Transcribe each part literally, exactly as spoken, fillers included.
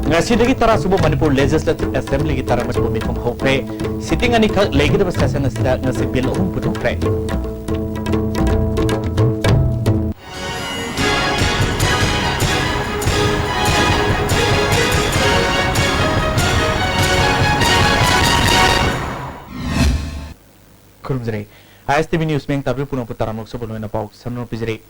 ꯉꯁꯤꯗꯒꯤ ꯇꯔꯥ ꯁꯨꯕ ꯃꯅꯤꯄꯨꯔ Legislative Assemblyꯒꯤ ꯇꯔꯥꯃꯔꯤꯁꯨꯕ ꯃꯤꯐꯝ ꯍꯧꯈ꯭ꯔꯦ꯫ Sitting ꯑꯅꯤꯈꯛ ꯂꯩꯒꯗꯕ session ꯑꯁꯤꯗ ꯉꯁꯤ bill ꯑꯍꯨꯝ ꯄꯨꯊꯣꯛꯈ꯭ꯔꯦ꯫ ꯈꯨꯔꯨꯝꯖꯔꯤ꯫ ISTV News ꯃꯤꯌꯥꯡ ꯇꯥꯕꯤꯔꯤꯕ ꯄꯨꯝꯅꯃꯛꯄꯨ ꯇꯔꯥꯃꯔꯤ ꯁꯨꯕ ꯂꯣꯏꯅ ꯄꯥꯎ ꯁꯝꯂꯞꯅ ꯄꯤꯖꯔꯤ꯫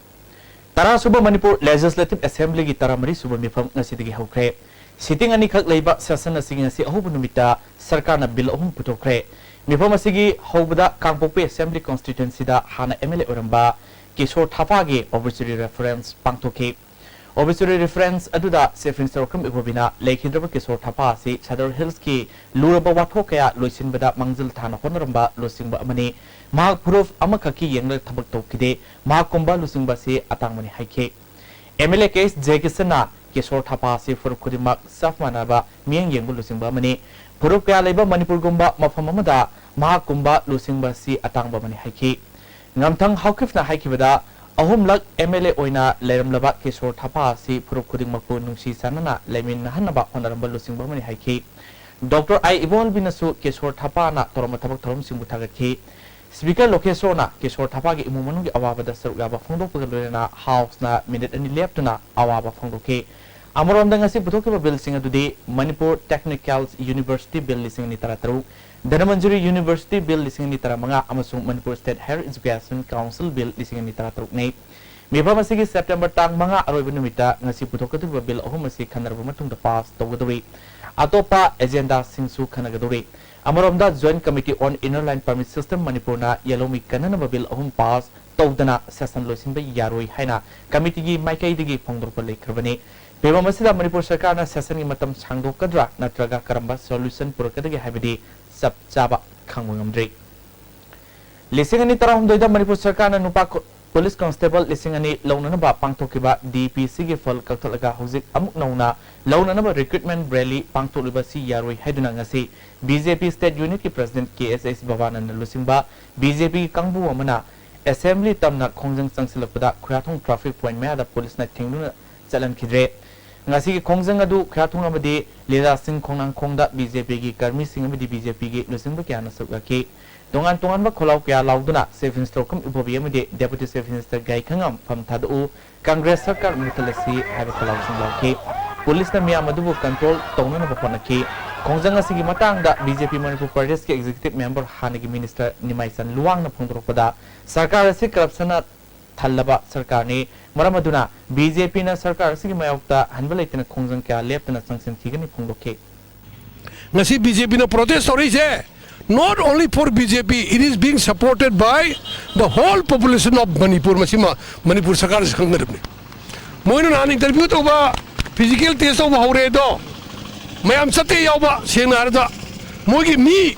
ꯇꯔꯥ ꯁꯨꯕ ꯃꯅꯤꯄꯨꯔ Legislative Assemblyꯒꯤ ꯇꯔꯥꯃꯔꯤ ꯁꯨꯕ ꯃꯤꯐꯝ ꯉꯁꯤꯗꯒꯤ ꯍꯧꯈ꯭ꯔꯦ꯫ Sitting ꯑꯅꯤꯈꯛ ꯂꯩꯕ session ꯑꯁꯤꯒꯤ ꯉꯁꯤ ꯑꯍꯧꯕ ꯅꯨꯃꯤꯠꯇ ꯁꯔꯀꯥꯔꯅ bill ꯑꯍꯨꯝ ꯄꯨꯊꯣꯛꯈ꯭ꯔꯦ꯫ ꯃꯤꯐꯝ ꯑꯁꯤꯒꯤ ꯍꯧꯕꯗ ꯀꯥꯡꯄꯣꯛꯄꯤ Assembly Constituencyꯗ ꯍꯥꯟꯅ MLA ꯑꯣꯏꯔꯝꯕ ꯀꯤꯁꯣꯔ ꯊꯥꯄꯥꯒꯤ obituary reference ꯄꯥꯡꯊꯣꯛꯈꯤ꯫ Obituary reference ꯑꯗꯨꯗ Chief Minister ꯑꯣꯀ꯭ꯔꯝ ꯏꯕꯣꯕꯤꯅ ꯂꯩꯈꯤꯗ꯭ꯔꯕ ꯀꯤꯁꯣꯔ ꯊꯥꯄꯥ ꯑꯁꯤ Sadar Hillsꯀꯤ ꯂꯨꯔꯕ ꯋꯥꯊꯣꯛ ꯀꯌꯥ ꯂꯣꯏꯁꯤꯟꯕꯗ ꯃꯥꯡꯖꯤꯜ ꯊꯥꯅ ꯍꯣꯠꯅꯔꯝꯕ ꯂꯨꯆꯤꯡꯕ ꯑꯃꯅꯤ꯫ ꯃꯍꯥꯛ ꯐꯨꯔꯨꯞ ꯑꯃꯈꯛꯀꯤ ꯌꯦꯡꯂꯒ ꯊꯕꯛ ꯇꯧꯈꯤꯗꯦ꯫ ꯃꯍꯥꯛꯀꯨꯝꯕ ꯂꯨꯆꯤꯡꯕ ꯑꯁꯤ ꯑꯇꯥꯡꯕꯅꯤ ꯍꯥꯏꯈꯤ꯫ MLA ꯀꯦ ꯑꯦꯁ ꯖꯌꯀꯤꯁꯟꯅ ꯀꯤꯁꯣꯔ ꯊꯥꯄꯥ ꯑꯁꯤ ꯐꯨꯔꯨꯞ ꯈꯨꯗꯤꯡꯃꯛ ꯆꯞ ꯃꯥꯟꯅꯕ ꯃꯤꯠꯌꯦꯡ ꯌꯦꯡꯕ ꯂꯨꯆꯤꯡꯕ ꯑꯃꯅꯤ꯫ ꯐꯨꯔꯨꯞ ꯀꯌꯥ ꯂꯩꯕ ꯃꯅꯤꯄꯨꯔꯒꯨꯝꯕ ꯃꯐꯝ ꯑꯃꯗ ꯃꯍꯥꯛꯀꯨꯝꯕ ꯂꯨꯆꯤꯡꯕ ꯑꯁꯤ ꯑꯇꯥꯡꯕ ꯑꯃꯅꯤ ꯍꯥꯏꯈꯤ꯫ ꯉꯝꯊꯪ ꯍꯥꯎꯀꯤꯞꯅ ꯍꯥꯏꯈꯤꯕꯗ, ꯑꯍꯨꯝꯂꯛ MLA ꯑꯣꯏꯅ ꯂꯩꯔꯝꯂꯕ ꯀꯤꯁꯣꯔ ꯊꯥꯄꯥ ꯑꯁꯤ ꯐꯨꯔꯨꯞ ꯈꯨꯗꯤꯡꯃꯛꯄꯨ ꯅꯨꯡꯁꯤ ꯆꯥꯟꯅꯅ ꯂꯩꯃꯤꯟꯅꯍꯟꯅꯕ ꯍꯣꯠꯅꯔꯝꯕ ꯂꯨꯆꯤꯡꯕ ꯑꯃꯅꯤ ꯍꯥꯏꯈꯤ꯫ ꯗꯣꯛꯇꯔ ꯑꯥꯏ ꯏꯕꯣꯍꯜꯕꯤꯅꯁꯨ ꯀꯤꯁꯣꯔ ꯊꯥꯄꯥꯅ ꯇꯧꯔꯝꯕ ꯊꯕꯛ ꯊꯧꯔꯝꯁꯤꯡꯕꯨ ꯊꯥꯒꯠꯈꯤ꯫ Speaker ꯂꯣꯀꯦꯁꯣꯔꯅ ꯀꯤꯁꯣꯔ ꯊꯥꯄꯥꯒꯤ ꯏꯃꯨꯡ ꯃꯅꯨꯡꯒꯤ ꯑꯋꯥꯕꯗ ꯁꯔꯨꯛ ꯌꯥꯕ ꯐꯣꯡꯗꯣꯛꯄꯒ ꯂꯣꯏꯅꯅ Houseꯅ minute ꯑꯅꯤ ꯂꯦꯞꯇꯨꯅ ꯑꯋꯥꯕ ꯐꯣꯡꯗꯣꯛꯈꯤ꯫ ꯑꯃꯔꯣꯝꯗ ꯉꯁꯤ ꯄꯨꯊꯣꯛꯈꯤꯕ billꯁꯤꯡ ꯑꯗꯨꯗꯤ ꯃꯅꯤꯄꯨꯔ Technical University Bill ꯂꯤꯁꯤꯡ ꯑꯅꯤ ꯇꯔꯥꯇꯔꯨꯛ, ꯙꯅꯃꯟꯖꯨꯔꯤ University Bill ꯂꯤꯁꯤꯡ ꯑꯅꯤ ꯇꯔꯥꯃꯉꯥ ꯑꯃꯁꯨꯡ Manipur State Higher Education Council Bill ꯂꯤꯁꯤꯡ ꯑꯅꯤ ꯇꯔꯥꯇꯔꯨꯛꯅꯤ꯫ ꯃꯤꯐꯝ ꯑꯁꯤꯒꯤ September ꯇꯥꯡ ꯃꯉꯥ ꯑꯔꯣꯏꯕ ꯅꯨꯃꯤꯠꯇ ꯉꯁꯤ ꯄꯨꯊꯣꯛꯀꯗꯧꯔꯤꯕ bill ꯑꯍꯨꯝ ꯑꯁꯤ ꯈꯟꯅꯔꯕ ꯃꯇꯨꯡꯗ pass ꯇꯧꯒꯗꯧꯔꯤ꯫ ꯑꯇꯣꯞꯄ agendaꯁꯤꯡꯁꯨ ꯈꯟꯅꯒꯗꯧꯔꯤ꯫ ꯑꯃꯔꯣꯝꯗ Joint Committee on Inner Line Permit System ꯃꯅꯤꯄꯨꯔꯅ ꯌꯦꯜꯍꯧꯃꯤ ꯀꯟꯅꯅꯕ bill ꯑꯍꯨꯝ pass ꯇꯧꯗꯅ session ꯂꯣꯏꯁꯤꯟꯕ ꯌꯥꯔꯣꯏ ꯍꯥꯏꯅ committeeꯒꯤ ꯃꯥꯏꯀꯩꯗꯒꯤ ꯐꯣꯡꯗꯣꯔꯛꯄ ꯂꯩꯈ꯭ꯔꯕꯅꯤ꯫ ꯐꯤꯕꯝ ꯑꯁꯤꯗ ꯃꯅꯤꯄꯨꯔ ꯁꯔꯀꯥꯔꯅ sessionꯒꯤ ꯃꯇꯝ ꯁꯥꯡꯗꯣꯛꯀꯗ꯭ꯔꯥ ꯅꯠꯇ꯭ꯔꯒ ꯀꯔꯝꯕ solution ꯄꯨꯔꯛꯀꯗꯒꯦ ꯍꯥꯏꯕꯗꯤ ꯆꯞ ꯆꯥꯕ ꯈꯪꯕ ꯉꯝꯗ꯭ꯔꯤ꯫ ꯂꯤꯁꯤꯡ ꯑꯅꯤ ꯇꯔꯥꯍꯨꯝꯗꯣꯏꯗ ꯃꯅꯤꯄꯨꯔ ꯁꯔꯀꯥꯔꯅ ꯅꯨꯄꯥ ꯀꯣ-, police constable ꯂꯤꯁꯤꯡ ꯑꯅꯤ ꯂꯧꯅꯅꯕ ꯄꯥꯡꯊꯣꯛꯈꯤꯕ DPSCꯒꯤ ꯐꯜ ꯀꯛꯊꯠꯂꯒ ꯍꯧꯖꯤꯛ ꯑꯃꯨꯛ ꯅꯧꯅ ꯂꯧꯅꯅꯕ recruitment rally ꯄꯥꯡꯊꯣꯛꯂꯤꯕ ꯑꯁꯤ ꯌꯥꯔꯣꯏ ꯍꯥꯏꯗꯨꯅ ꯉꯁꯤ BJP State Unitꯀꯤ President ꯀꯦ ꯑꯦꯁ ꯑꯦꯁ ꯕꯕꯥꯅꯟꯗ ꯂꯨꯆꯤꯡꯕ BJPꯒꯤ ꯀꯥꯡꯕꯨ ꯑꯃꯅ Assembly ꯇꯝꯅ ꯈꯣꯡꯖꯪ ꯆꯪꯁꯤꯜꯂꯛꯄꯗ ꯈꯨꯌꯥꯊꯣꯡ traffic point ꯃꯌꯥꯗ policeꯅ ꯊꯤꯡꯗꯨꯅ ꯆꯠꯍꯟꯈꯤꯗ꯭ꯔꯦ꯫ ꯉꯁꯤꯒꯤ ꯈꯣꯡꯖꯪ ꯑꯗꯨ ꯈꯨꯌꯥꯊꯣꯡ ꯑꯃꯗꯤ ꯂꯤꯂꯥꯁꯤꯡ ꯈꯣꯡꯅꯥꯡꯈꯣꯡꯗ ꯕꯤ ꯖꯦ ꯄꯤꯒꯤ ꯀꯔꯃꯤꯁꯤꯡ ꯑꯃꯗꯤ ꯕꯤ ꯖꯦ ꯄꯤꯒꯤ ꯂꯨꯆꯤꯡꯕ ꯀꯌꯥꯅ ꯁꯔꯨꯛ ꯌꯥꯈꯤ꯫ ꯇꯣꯉꯥꯟ ꯇꯣꯉꯥꯟꯕ ꯈꯣꯜꯂꯥꯎ ꯀꯌꯥ ꯂꯥꯎꯗꯨꯅ Chief Minister ꯀꯨꯝ ꯏꯕꯣꯕꯤ ꯑꯃꯗꯤ Deputy Chief Minister ꯒꯥꯏꯈꯉꯝ ꯐꯝ ꯊꯥꯗꯣꯛꯎ, ꯀꯪꯒ꯭ꯔꯦꯁ ꯁꯔꯀꯥꯔ ꯃꯨꯠꯊꯠꯂꯁꯤ ꯍꯥꯏꯕ ꯈꯣꯜꯂꯥꯎꯁꯤꯡ ꯂꯥꯎꯈꯤ꯫ ꯄꯨꯂꯤꯁꯅ ꯃꯤꯌꯥꯝ ꯑꯗꯨꯕꯨ control ꯇꯧꯅꯅꯕ ꯍꯣꯠꯅꯈꯤ꯫ ꯈꯣꯡꯖꯪ ꯑꯁꯤꯒꯤ ꯃꯇꯥꯡꯗ ꯕꯤ ꯖꯦ ꯄꯤ ꯃꯅꯤꯄꯨꯔ ꯄ꯭ꯔꯗꯦꯁꯀꯤ Executive Member ꯍꯥꯟꯅꯒꯤ Minister ꯅꯤꯃꯥꯏꯆꯟ ꯂꯨꯋꯥꯡꯅ ꯐꯣꯡꯗꯣꯔꯛꯄꯗ, ꯁꯔꯀꯥꯔ ꯑꯁꯤ corruption ꯅ ꯊꯜꯂꯕ ꯁꯔꯀꯥꯔꯅꯤ꯫ ꯃꯔꯝ ꯑꯗꯨꯅ ꯕꯤ ꯖꯦ ꯄꯤꯅ ꯁꯔꯀꯥꯔ ꯑꯁꯤꯒꯤ ꯃꯥꯌꯣꯛꯇ ꯍꯟꯕ ꯂꯩꯇꯅ ꯈꯣꯡꯖꯪ ꯀꯌꯥ ꯂꯦꯞꯇꯅ ꯆꯪꯁꯤꯟꯈꯤꯒꯅꯤ ꯐꯣꯡꯗꯣꯛꯈꯤ꯫ ꯉꯁꯤ ꯕꯤ ꯖꯦ ꯄꯤꯅ protest ꯇꯧꯔꯛꯏꯁꯦ, not only for B J P, it is being supported by the whole population of Manipur꯫ ꯃꯁꯤꯃ ꯃꯅꯤꯄꯨꯔ ꯁꯔꯀꯥꯔꯁꯤ ꯈꯪꯒꯗꯕꯅꯤ꯫ ꯃꯣꯏꯅ ꯅꯍꯥꯟ interview ꯇꯧꯕ, physical test ꯇꯧꯕ ꯍꯧꯔꯦ ꯑꯗꯣ, ꯃꯌꯥꯝ ꯆꯠꯇꯦ ꯌꯥꯎꯕ, ꯁꯦꯡꯅ ꯍꯥꯏꯔꯕꯗ ꯃꯣꯏꯒꯤ ꯃꯤ,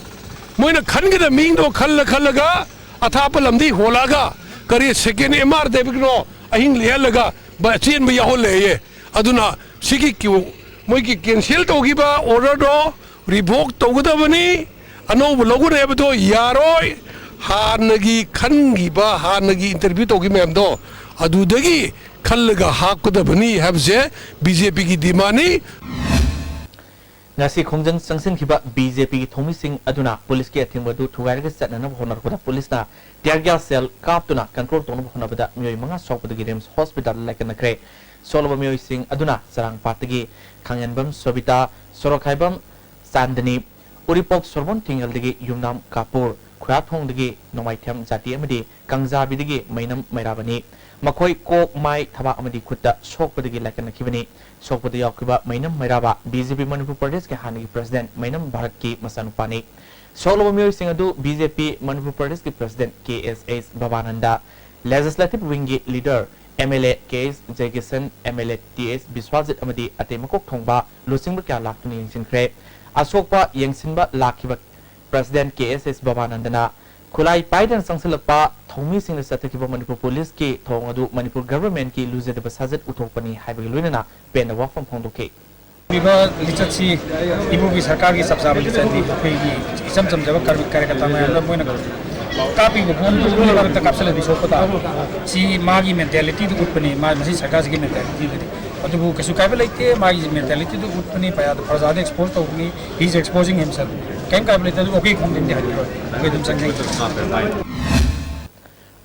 ꯃꯣꯏꯅ ꯈꯟꯒꯗꯕ ꯃꯤꯗꯣ ꯈꯜꯂ ꯈꯜꯂꯒ ꯑꯊꯥꯞꯄ ꯂꯝꯗꯒꯤ ꯍꯣꯜꯂꯛꯑꯒ ꯀꯔꯤ second M R ꯗꯦꯕꯤꯠꯅꯣ ꯑꯍꯤꯡ ꯂꯦꯛꯍꯜꯂꯒ ꯕ-, ꯆꯦꯟꯕ ꯌꯥꯎꯍꯜꯂꯦꯌꯦ꯫ ꯑꯗꯨꯅ ꯁꯤꯒꯤ ꯀ꯭ꯌꯨ-, ꯃꯣꯏꯒꯤ cancel ꯇꯧꯈꯤꯕ order ꯗꯣ revoke ꯇꯧꯒꯗꯕꯅꯤ, ꯑꯅꯧꯕ ꯂꯧꯒꯅꯤ ꯍꯥꯏꯕꯗꯣ ꯌꯥꯔꯣꯏ꯫ ꯍꯥꯟꯅꯒꯤ ꯈꯟꯈꯤꯕ, ꯍꯥꯟꯅꯒꯤ interview ꯇꯧꯈꯤꯕ ꯃꯌꯥꯝꯗꯣ ꯑꯗꯨꯗꯒꯤ ꯈꯜꯂꯒ ꯍꯥꯞꯀꯗꯕꯅꯤ ꯍꯥꯏꯕꯁꯦ B J P ꯒꯤ demand ꯅꯤ꯫ ꯉꯁꯤ ꯈꯣꯡꯖꯪ ꯆꯪꯁꯤꯟꯈꯤꯕ B J P ꯒꯤ ꯊꯧꯃꯤꯁꯤꯡ ꯑꯗꯨꯅ ꯄꯨꯂꯤꯁꯀꯤ ꯑꯊꯤꯡꯕ ꯑꯗꯨ ꯊꯨꯒꯥꯏꯔꯒ ꯆꯠꯅꯅꯕ ꯍꯣꯠꯅꯔꯛꯄꯗ ꯄꯨꯂꯤꯁꯅ tear gas shell ꯀꯥꯞꯇꯨꯅ control ꯇꯧꯅꯕ ꯍꯣꯠꯅꯕꯗ ꯃꯤꯑꯣꯏ ꯃꯉꯥ ꯁꯣꯛꯄꯗꯒꯤ RIMS hospital ꯗ ꯂꯥꯏꯀꯠꯅꯈ꯭ꯔꯦ꯫ ꯁꯣꯛꯂꯕ ꯃꯤꯑꯣꯏꯁꯤꯡ ꯑꯗꯨꯅ ꯆꯔꯥꯡꯄꯥꯠꯇꯒꯤ ꯈꯥꯡꯉꯦꯟꯕꯝ ꯁꯣꯕꯤꯇꯥ, ꯁꯣꯔꯣꯛꯈꯥꯏꯕꯝ ꯆꯥꯟꯗꯅꯤ, ꯎꯔꯤꯄꯣꯛ ꯁꯣꯔꯕꯣꯟ ꯊꯤꯡꯉꯦꯜꯗꯒꯤ ꯌꯨꯝꯅꯥꯝ ꯀꯥꯄꯨꯔ, ꯈꯨꯌꯥꯊꯣꯡꯗꯒꯤ ꯅꯣꯡꯃꯥꯏꯊꯦꯝ ꯖꯥꯇꯤ ꯑꯃꯗꯤ ꯀꯪꯖꯥꯕꯤꯗꯒꯤ ꯃꯩꯅꯝ ꯃꯩꯔꯥꯕꯅꯤ꯫ ꯃꯈꯣꯏ ꯀꯣꯛ, ꯃꯥꯏ, ꯊꯕꯥꯛ ꯑꯃꯗꯤ ꯈꯨꯠꯇ ꯁꯣꯛꯄꯗꯒꯤ ꯂꯥꯏꯀꯠꯅꯈꯤꯕꯅꯤ꯫ ꯁꯣꯛꯄꯗ ꯌꯥꯎꯈꯤꯕ ꯃꯩꯅꯝ ꯃꯩꯔꯥꯕ B J P ꯃꯅꯤꯄꯨꯔ ꯄ꯭ꯔꯗꯦꯁꯀꯤ ꯍꯥꯟꯅꯒꯤ president ꯃꯩꯅꯝ ꯚꯥꯔꯠꯀꯤ ꯃꯆꯥꯅꯨꯄꯥꯅꯤ꯫ ꯁꯣꯛꯂꯕ ꯃꯤꯑꯣꯏꯁꯤꯡ ꯑꯗꯨ B J P ꯃꯅꯤꯄꯨꯔ ꯄ꯭ꯔꯗꯦꯁꯀꯤ president K S H ꯕꯕꯥꯅꯟꯗ, legislative wing ꯒꯤ leader M L A K H ꯖꯌꯀꯤꯁꯟ, M L A T H ꯕꯤꯁ꯭ꯋꯥꯖꯤꯠ ꯑꯃꯗꯤ ꯑꯇꯩ ꯃꯀꯣꯛ ꯊꯣꯡꯕ ꯂꯨꯆꯤꯡꯕ ꯀꯌꯥ ꯂꯥꯛꯇꯨꯅ ꯌꯦꯡꯁꯤꯟꯈ꯭ꯔꯦ꯫ ꯑꯁꯣꯛꯄ ꯌꯦꯡꯁꯤꯟꯕ ꯂꯥꯛꯈꯤꯕ president K S H ꯕꯕꯥꯅꯟꯗꯅ ꯈꯨꯠꯂꯥꯏ ꯄꯥꯏꯗꯅ ꯆꯪꯁꯤꯜꯂꯛꯄ ꯊꯧꯃꯤꯁꯤꯡꯅ ꯆꯠꯊꯈꯤꯕ ꯃꯅꯤꯄꯨꯔ ꯄꯨꯂꯤꯁꯀꯤ ꯊꯧꯑꯣꯡ ꯑꯗꯨ ꯃꯅꯤꯄꯨꯔ government ꯀꯤ ꯂꯨꯖꯗꯕ ꯁꯥꯖꯠ ꯎꯊꯣꯛꯄꯅꯤ ꯍꯥꯏꯕꯒ ꯂꯣꯏꯅꯅ ꯄꯦꯟꯗꯕ ꯋꯥꯐꯝ ꯐꯣꯡꯗꯣꯛꯈꯤ꯫ ꯂꯤꯆꯠꯁꯤ ꯏꯕꯣꯕꯤ ꯁꯔꯀꯥꯔꯒꯤ ꯆꯞ ꯆꯥꯕ ꯂꯤꯆꯠꯅꯤ꯫ ꯑꯩꯈꯣꯏꯒꯤ ꯏꯆꯝ ꯆꯝꯖꯕ ꯀꯥꯔ-, ꯀꯥꯔꯌꯀꯔꯇꯥ ꯃꯌꯥꯝꯗ ꯃꯣꯏꯅ ꯀꯥꯞꯄꯤꯕ ꯕꯣꯝꯗꯨ ꯃꯤ ꯃꯔꯛꯇ ꯀꯥꯞꯁꯤꯜꯂꯗꯤ ꯁꯣꯛꯄ ꯇꯥꯕ꯫ ꯁꯤ ꯃꯥꯒꯤ ꯃꯦꯟꯇꯦꯂꯤꯇꯤꯗꯨ ꯎꯠꯄꯅꯤ, ꯃꯥ ꯃꯁꯤ ꯁꯔꯀꯥꯔꯁꯤꯒꯤ ꯃꯦꯟꯇꯦꯂꯤꯇꯤꯗꯨꯗꯤ꯫ ꯑꯗꯨꯕꯨ ꯀꯩꯁꯨ ꯀꯥꯏꯕ ꯂꯩꯇꯦ, ꯃꯥꯒꯤ ꯃꯦꯟꯇꯦꯂꯤꯇꯤꯗꯨ ꯎꯠꯄꯅꯤ꯫ ꯄ꯭ꯔꯖꯥꯗ, ꯄ꯭ꯔꯖꯥꯗ ꯑꯦꯛꯁꯄꯣꯖ ꯇꯧꯕꯅꯤ꯫ He is exposing himself. ꯀꯩꯝ ꯀꯥꯏꯕ ꯂꯩꯇꯦ꯫ ꯑꯗꯨ ꯑꯣꯀꯦ ꯈꯣꯡꯖꯤꯟꯗꯤ ꯍꯥꯏꯕꯤꯔꯣꯏ, ꯑꯩꯈꯣꯏ ꯑꯗꯨꯝ ꯆꯪꯖꯒꯦ꯫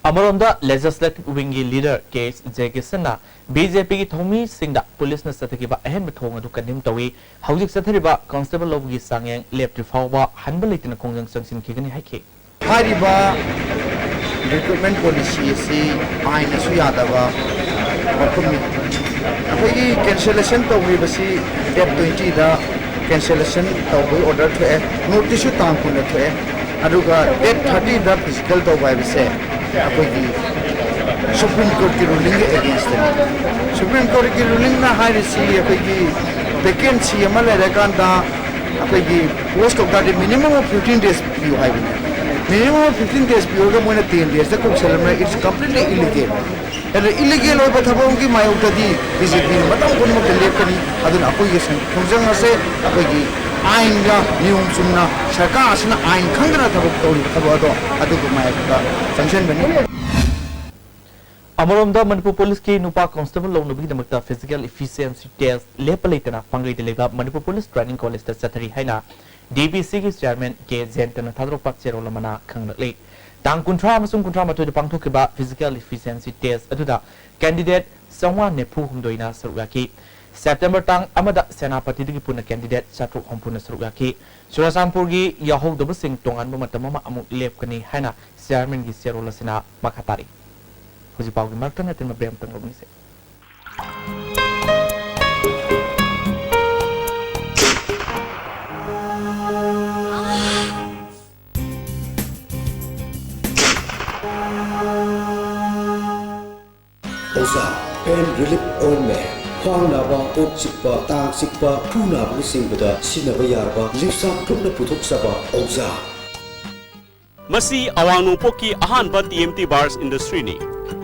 ꯑꯃꯔꯣꯝꯗ, Legislative Wingꯒꯤ leader K H Jayakishanꯅ BJPꯒꯤ ꯊꯧꯃꯤꯁꯤꯡꯗ ꯄꯨꯂꯤꯁꯅ ꯆꯠꯊꯈꯤꯕ ꯑꯍꯦꯟꯕ ꯊꯧꯑꯣꯡ ꯑꯗꯨ condemn ꯇꯧꯏ꯫ ꯍꯧꯖꯤꯛ ꯆꯠꯊꯔꯤꯕ ꯀꯣꯟꯁꯇꯦꯕꯜ ꯂꯧꯕꯒꯤ ꯆꯥꯡꯌꯦꯡ ꯂꯦꯞꯇ꯭ꯔꯤ ꯐꯥꯎꯕ ꯍꯟꯕ ꯂꯩꯇꯅ ꯈꯣꯡꯖꯪ ꯆꯪꯁꯤꯟꯈꯤꯒꯅꯤ ꯍꯥꯏꯈꯤ꯫ ꯍꯥꯏꯔꯤꯕ recruitment policy ꯑꯁꯤ ꯑꯥꯏꯟꯅꯁꯨ ꯌꯥꯗꯕ ꯋꯥꯐꯝꯅꯤ꯫ ꯑꯩꯈꯣꯏꯒꯤ cancellation ꯇꯧꯈ꯭ꯔꯤꯕꯁꯤ date twentyꯗ cancellation ꯇꯧꯕꯒꯤ order ꯊꯣꯛꯑꯦ, noticeꯁꯨ ꯇꯥꯡ ꯀꯨꯟꯗ ꯊꯣꯛꯑꯦ, ꯑꯗꯨꯒ date thirtyꯗ physical ꯇꯧꯕ ꯍꯥꯏꯕꯁꯦ ꯑꯩꯈꯣꯏꯒꯤ Supreme Courtꯀꯤ rulingꯒꯤ againstꯅꯤ꯫ Supreme Courtꯀꯤ rulingꯅ ꯍꯥꯏꯔꯤꯁꯤ ꯑꯩꯈꯣꯏꯒꯤ vacancy ꯑꯃ ꯂꯩꯔꯀꯥꯟꯗ ꯑꯩꯈꯣꯏꯒꯤ post ꯇꯧ ꯇꯥꯔꯗꯤ minimum of fifteen days ꯄꯤꯌꯨ ꯍꯥꯏꯕꯅꯦ꯫ Minimum of fifteen days ꯄꯤꯔꯒ ꯃꯣꯏꯅ ten daysꯇ ꯀꯧꯁꯜꯂꯝꯃꯦ, it's completely illegal꯫ ꯑꯗꯨꯅ illegal ꯑꯣꯏꯕ ꯊꯕꯛ ꯑꯃꯒꯤ ꯃꯥꯌꯣꯛꯇꯗꯤ BJPꯅ ꯃꯇꯝ ꯄꯨꯝꯅꯃꯛꯇ ꯂꯦꯞꯀꯅꯤ꯫ ꯑꯗꯨꯅ ꯑꯩꯈꯣꯏꯒꯤ ꯁꯪ-, ꯈꯣꯡꯖꯪ ꯑꯁꯦ ꯑꯩꯈꯣꯏꯒꯤ ꯑꯥꯏꯟꯒ ꯅꯤꯌꯣꯝ ꯆꯨꯝꯅ ꯁꯔꯀꯥꯔ ꯑꯁꯤꯅ ꯑꯥꯏꯟ ꯈꯪꯗꯅ ꯊꯕꯛ ꯇꯧꯔꯤꯕ ꯊꯕꯛ ꯑꯗꯣ ꯑꯗꯨꯒꯤ ꯃꯥꯌꯣꯛꯇ ꯆꯪꯁꯤꯟꯕꯅꯤ꯫ ꯑꯃꯔꯣꯝꯗ, ꯃꯅꯤꯄꯨꯔ ꯄꯨꯂꯤꯁꯀꯤ ꯅꯨꯄꯥ ꯀꯣꯟꯁꯇꯦꯕꯜ ꯂꯧꯅꯕꯒꯤꯗꯃꯛꯇ physical efficiency test ꯂꯦꯞꯄ ꯂꯩꯇꯅ ꯄꯥꯡꯒꯩꯗ ꯂꯩꯕ ꯃꯅꯤꯄꯨꯔ ꯄꯨꯂꯤꯁ training collegeꯇ ꯆꯠꯊꯔꯤ ꯍꯥꯏꯅ DVCꯒꯤ chairman K ꯖꯌꯟꯇꯅ ꯊꯥꯗꯣꯔꯛꯄ ꯆꯦꯔꯣꯜ ꯑꯃꯅ ꯈꯪꯂꯛꯂꯤ꯫ ꯇꯥꯡ ꯀꯨꯟꯊ꯭ꯔꯥ ꯑꯃꯁꯨꯡ ꯀꯨꯟꯊ꯭ꯔꯥ ꯃꯥꯊꯣꯏꯗ ꯄꯥꯡꯊꯣꯛꯈꯤꯕ physical efficiency test ꯑꯗꯨꯗ candidate ꯆꯥꯝꯃꯉꯥ ꯅꯤꯐꯨ ꯍꯨꯝꯗꯣꯏꯅ ꯁꯔꯨꯛ ꯌꯥꯈꯤ꯫ September ꯇꯥꯡ ꯑꯃꯗ ꯁꯦꯅꯥꯄꯇꯤꯗꯒꯤ ꯄꯨꯟꯅ candidate ꯆꯥꯇ꯭ꯔꯨꯛ ꯍꯨꯝꯐꯨꯅ ꯁꯔꯨꯛ ꯌꯥꯈꯤ꯫ ꯆꯨꯔꯥꯆꯥꯟꯄꯨꯔꯒꯤ ꯌꯥꯎꯍꯧꯗꯕꯁꯤꯡ ꯇꯣꯉꯥꯟꯕ ꯃꯇꯝ ꯑꯃ ꯑꯃꯨꯛ ꯂꯦꯞꯀꯅꯤ ꯍꯥꯏꯅ chairmanꯒꯤ ꯆꯦꯔꯣꯜ ꯑꯁꯤꯅ ꯃꯈꯥ ꯇꯥꯔꯤ꯫ ꯍꯧꯖꯤꯛ ꯄꯥꯎꯒꯤ ꯃꯔꯛꯇ ꯅꯠꯇꯅ break ꯑꯃꯇꯪ ꯂꯧꯃꯤꯟꯅꯁꯦ꯫ ꯑꯣꯖꯥ, pain relief ointment, ꯈ꯭ꯋꯥꯡ ꯅꯥꯕ, ꯀꯣꯛ ꯆꯤꯛꯄ, ꯇꯥꯡ ꯆꯤꯛꯄ, ꯈꯨ ꯅꯥꯕꯅꯆꯤꯡꯕꯗ ꯁꯤꯖꯤꯟꯅꯕ ꯌꯥꯔꯕ ꯂꯤꯞꯁꯥꯞ ꯒ꯭ꯔꯨꯞꯅ ꯄꯨꯊꯣꯛꯆꯕ ꯑꯣꯖꯥ꯫ ꯃꯁꯤ ꯑꯋꯥꯡ ꯅꯣꯡꯄꯣꯛꯀꯤ ꯑꯍꯥꯟꯕ TMT Bars industryꯅꯤ꯫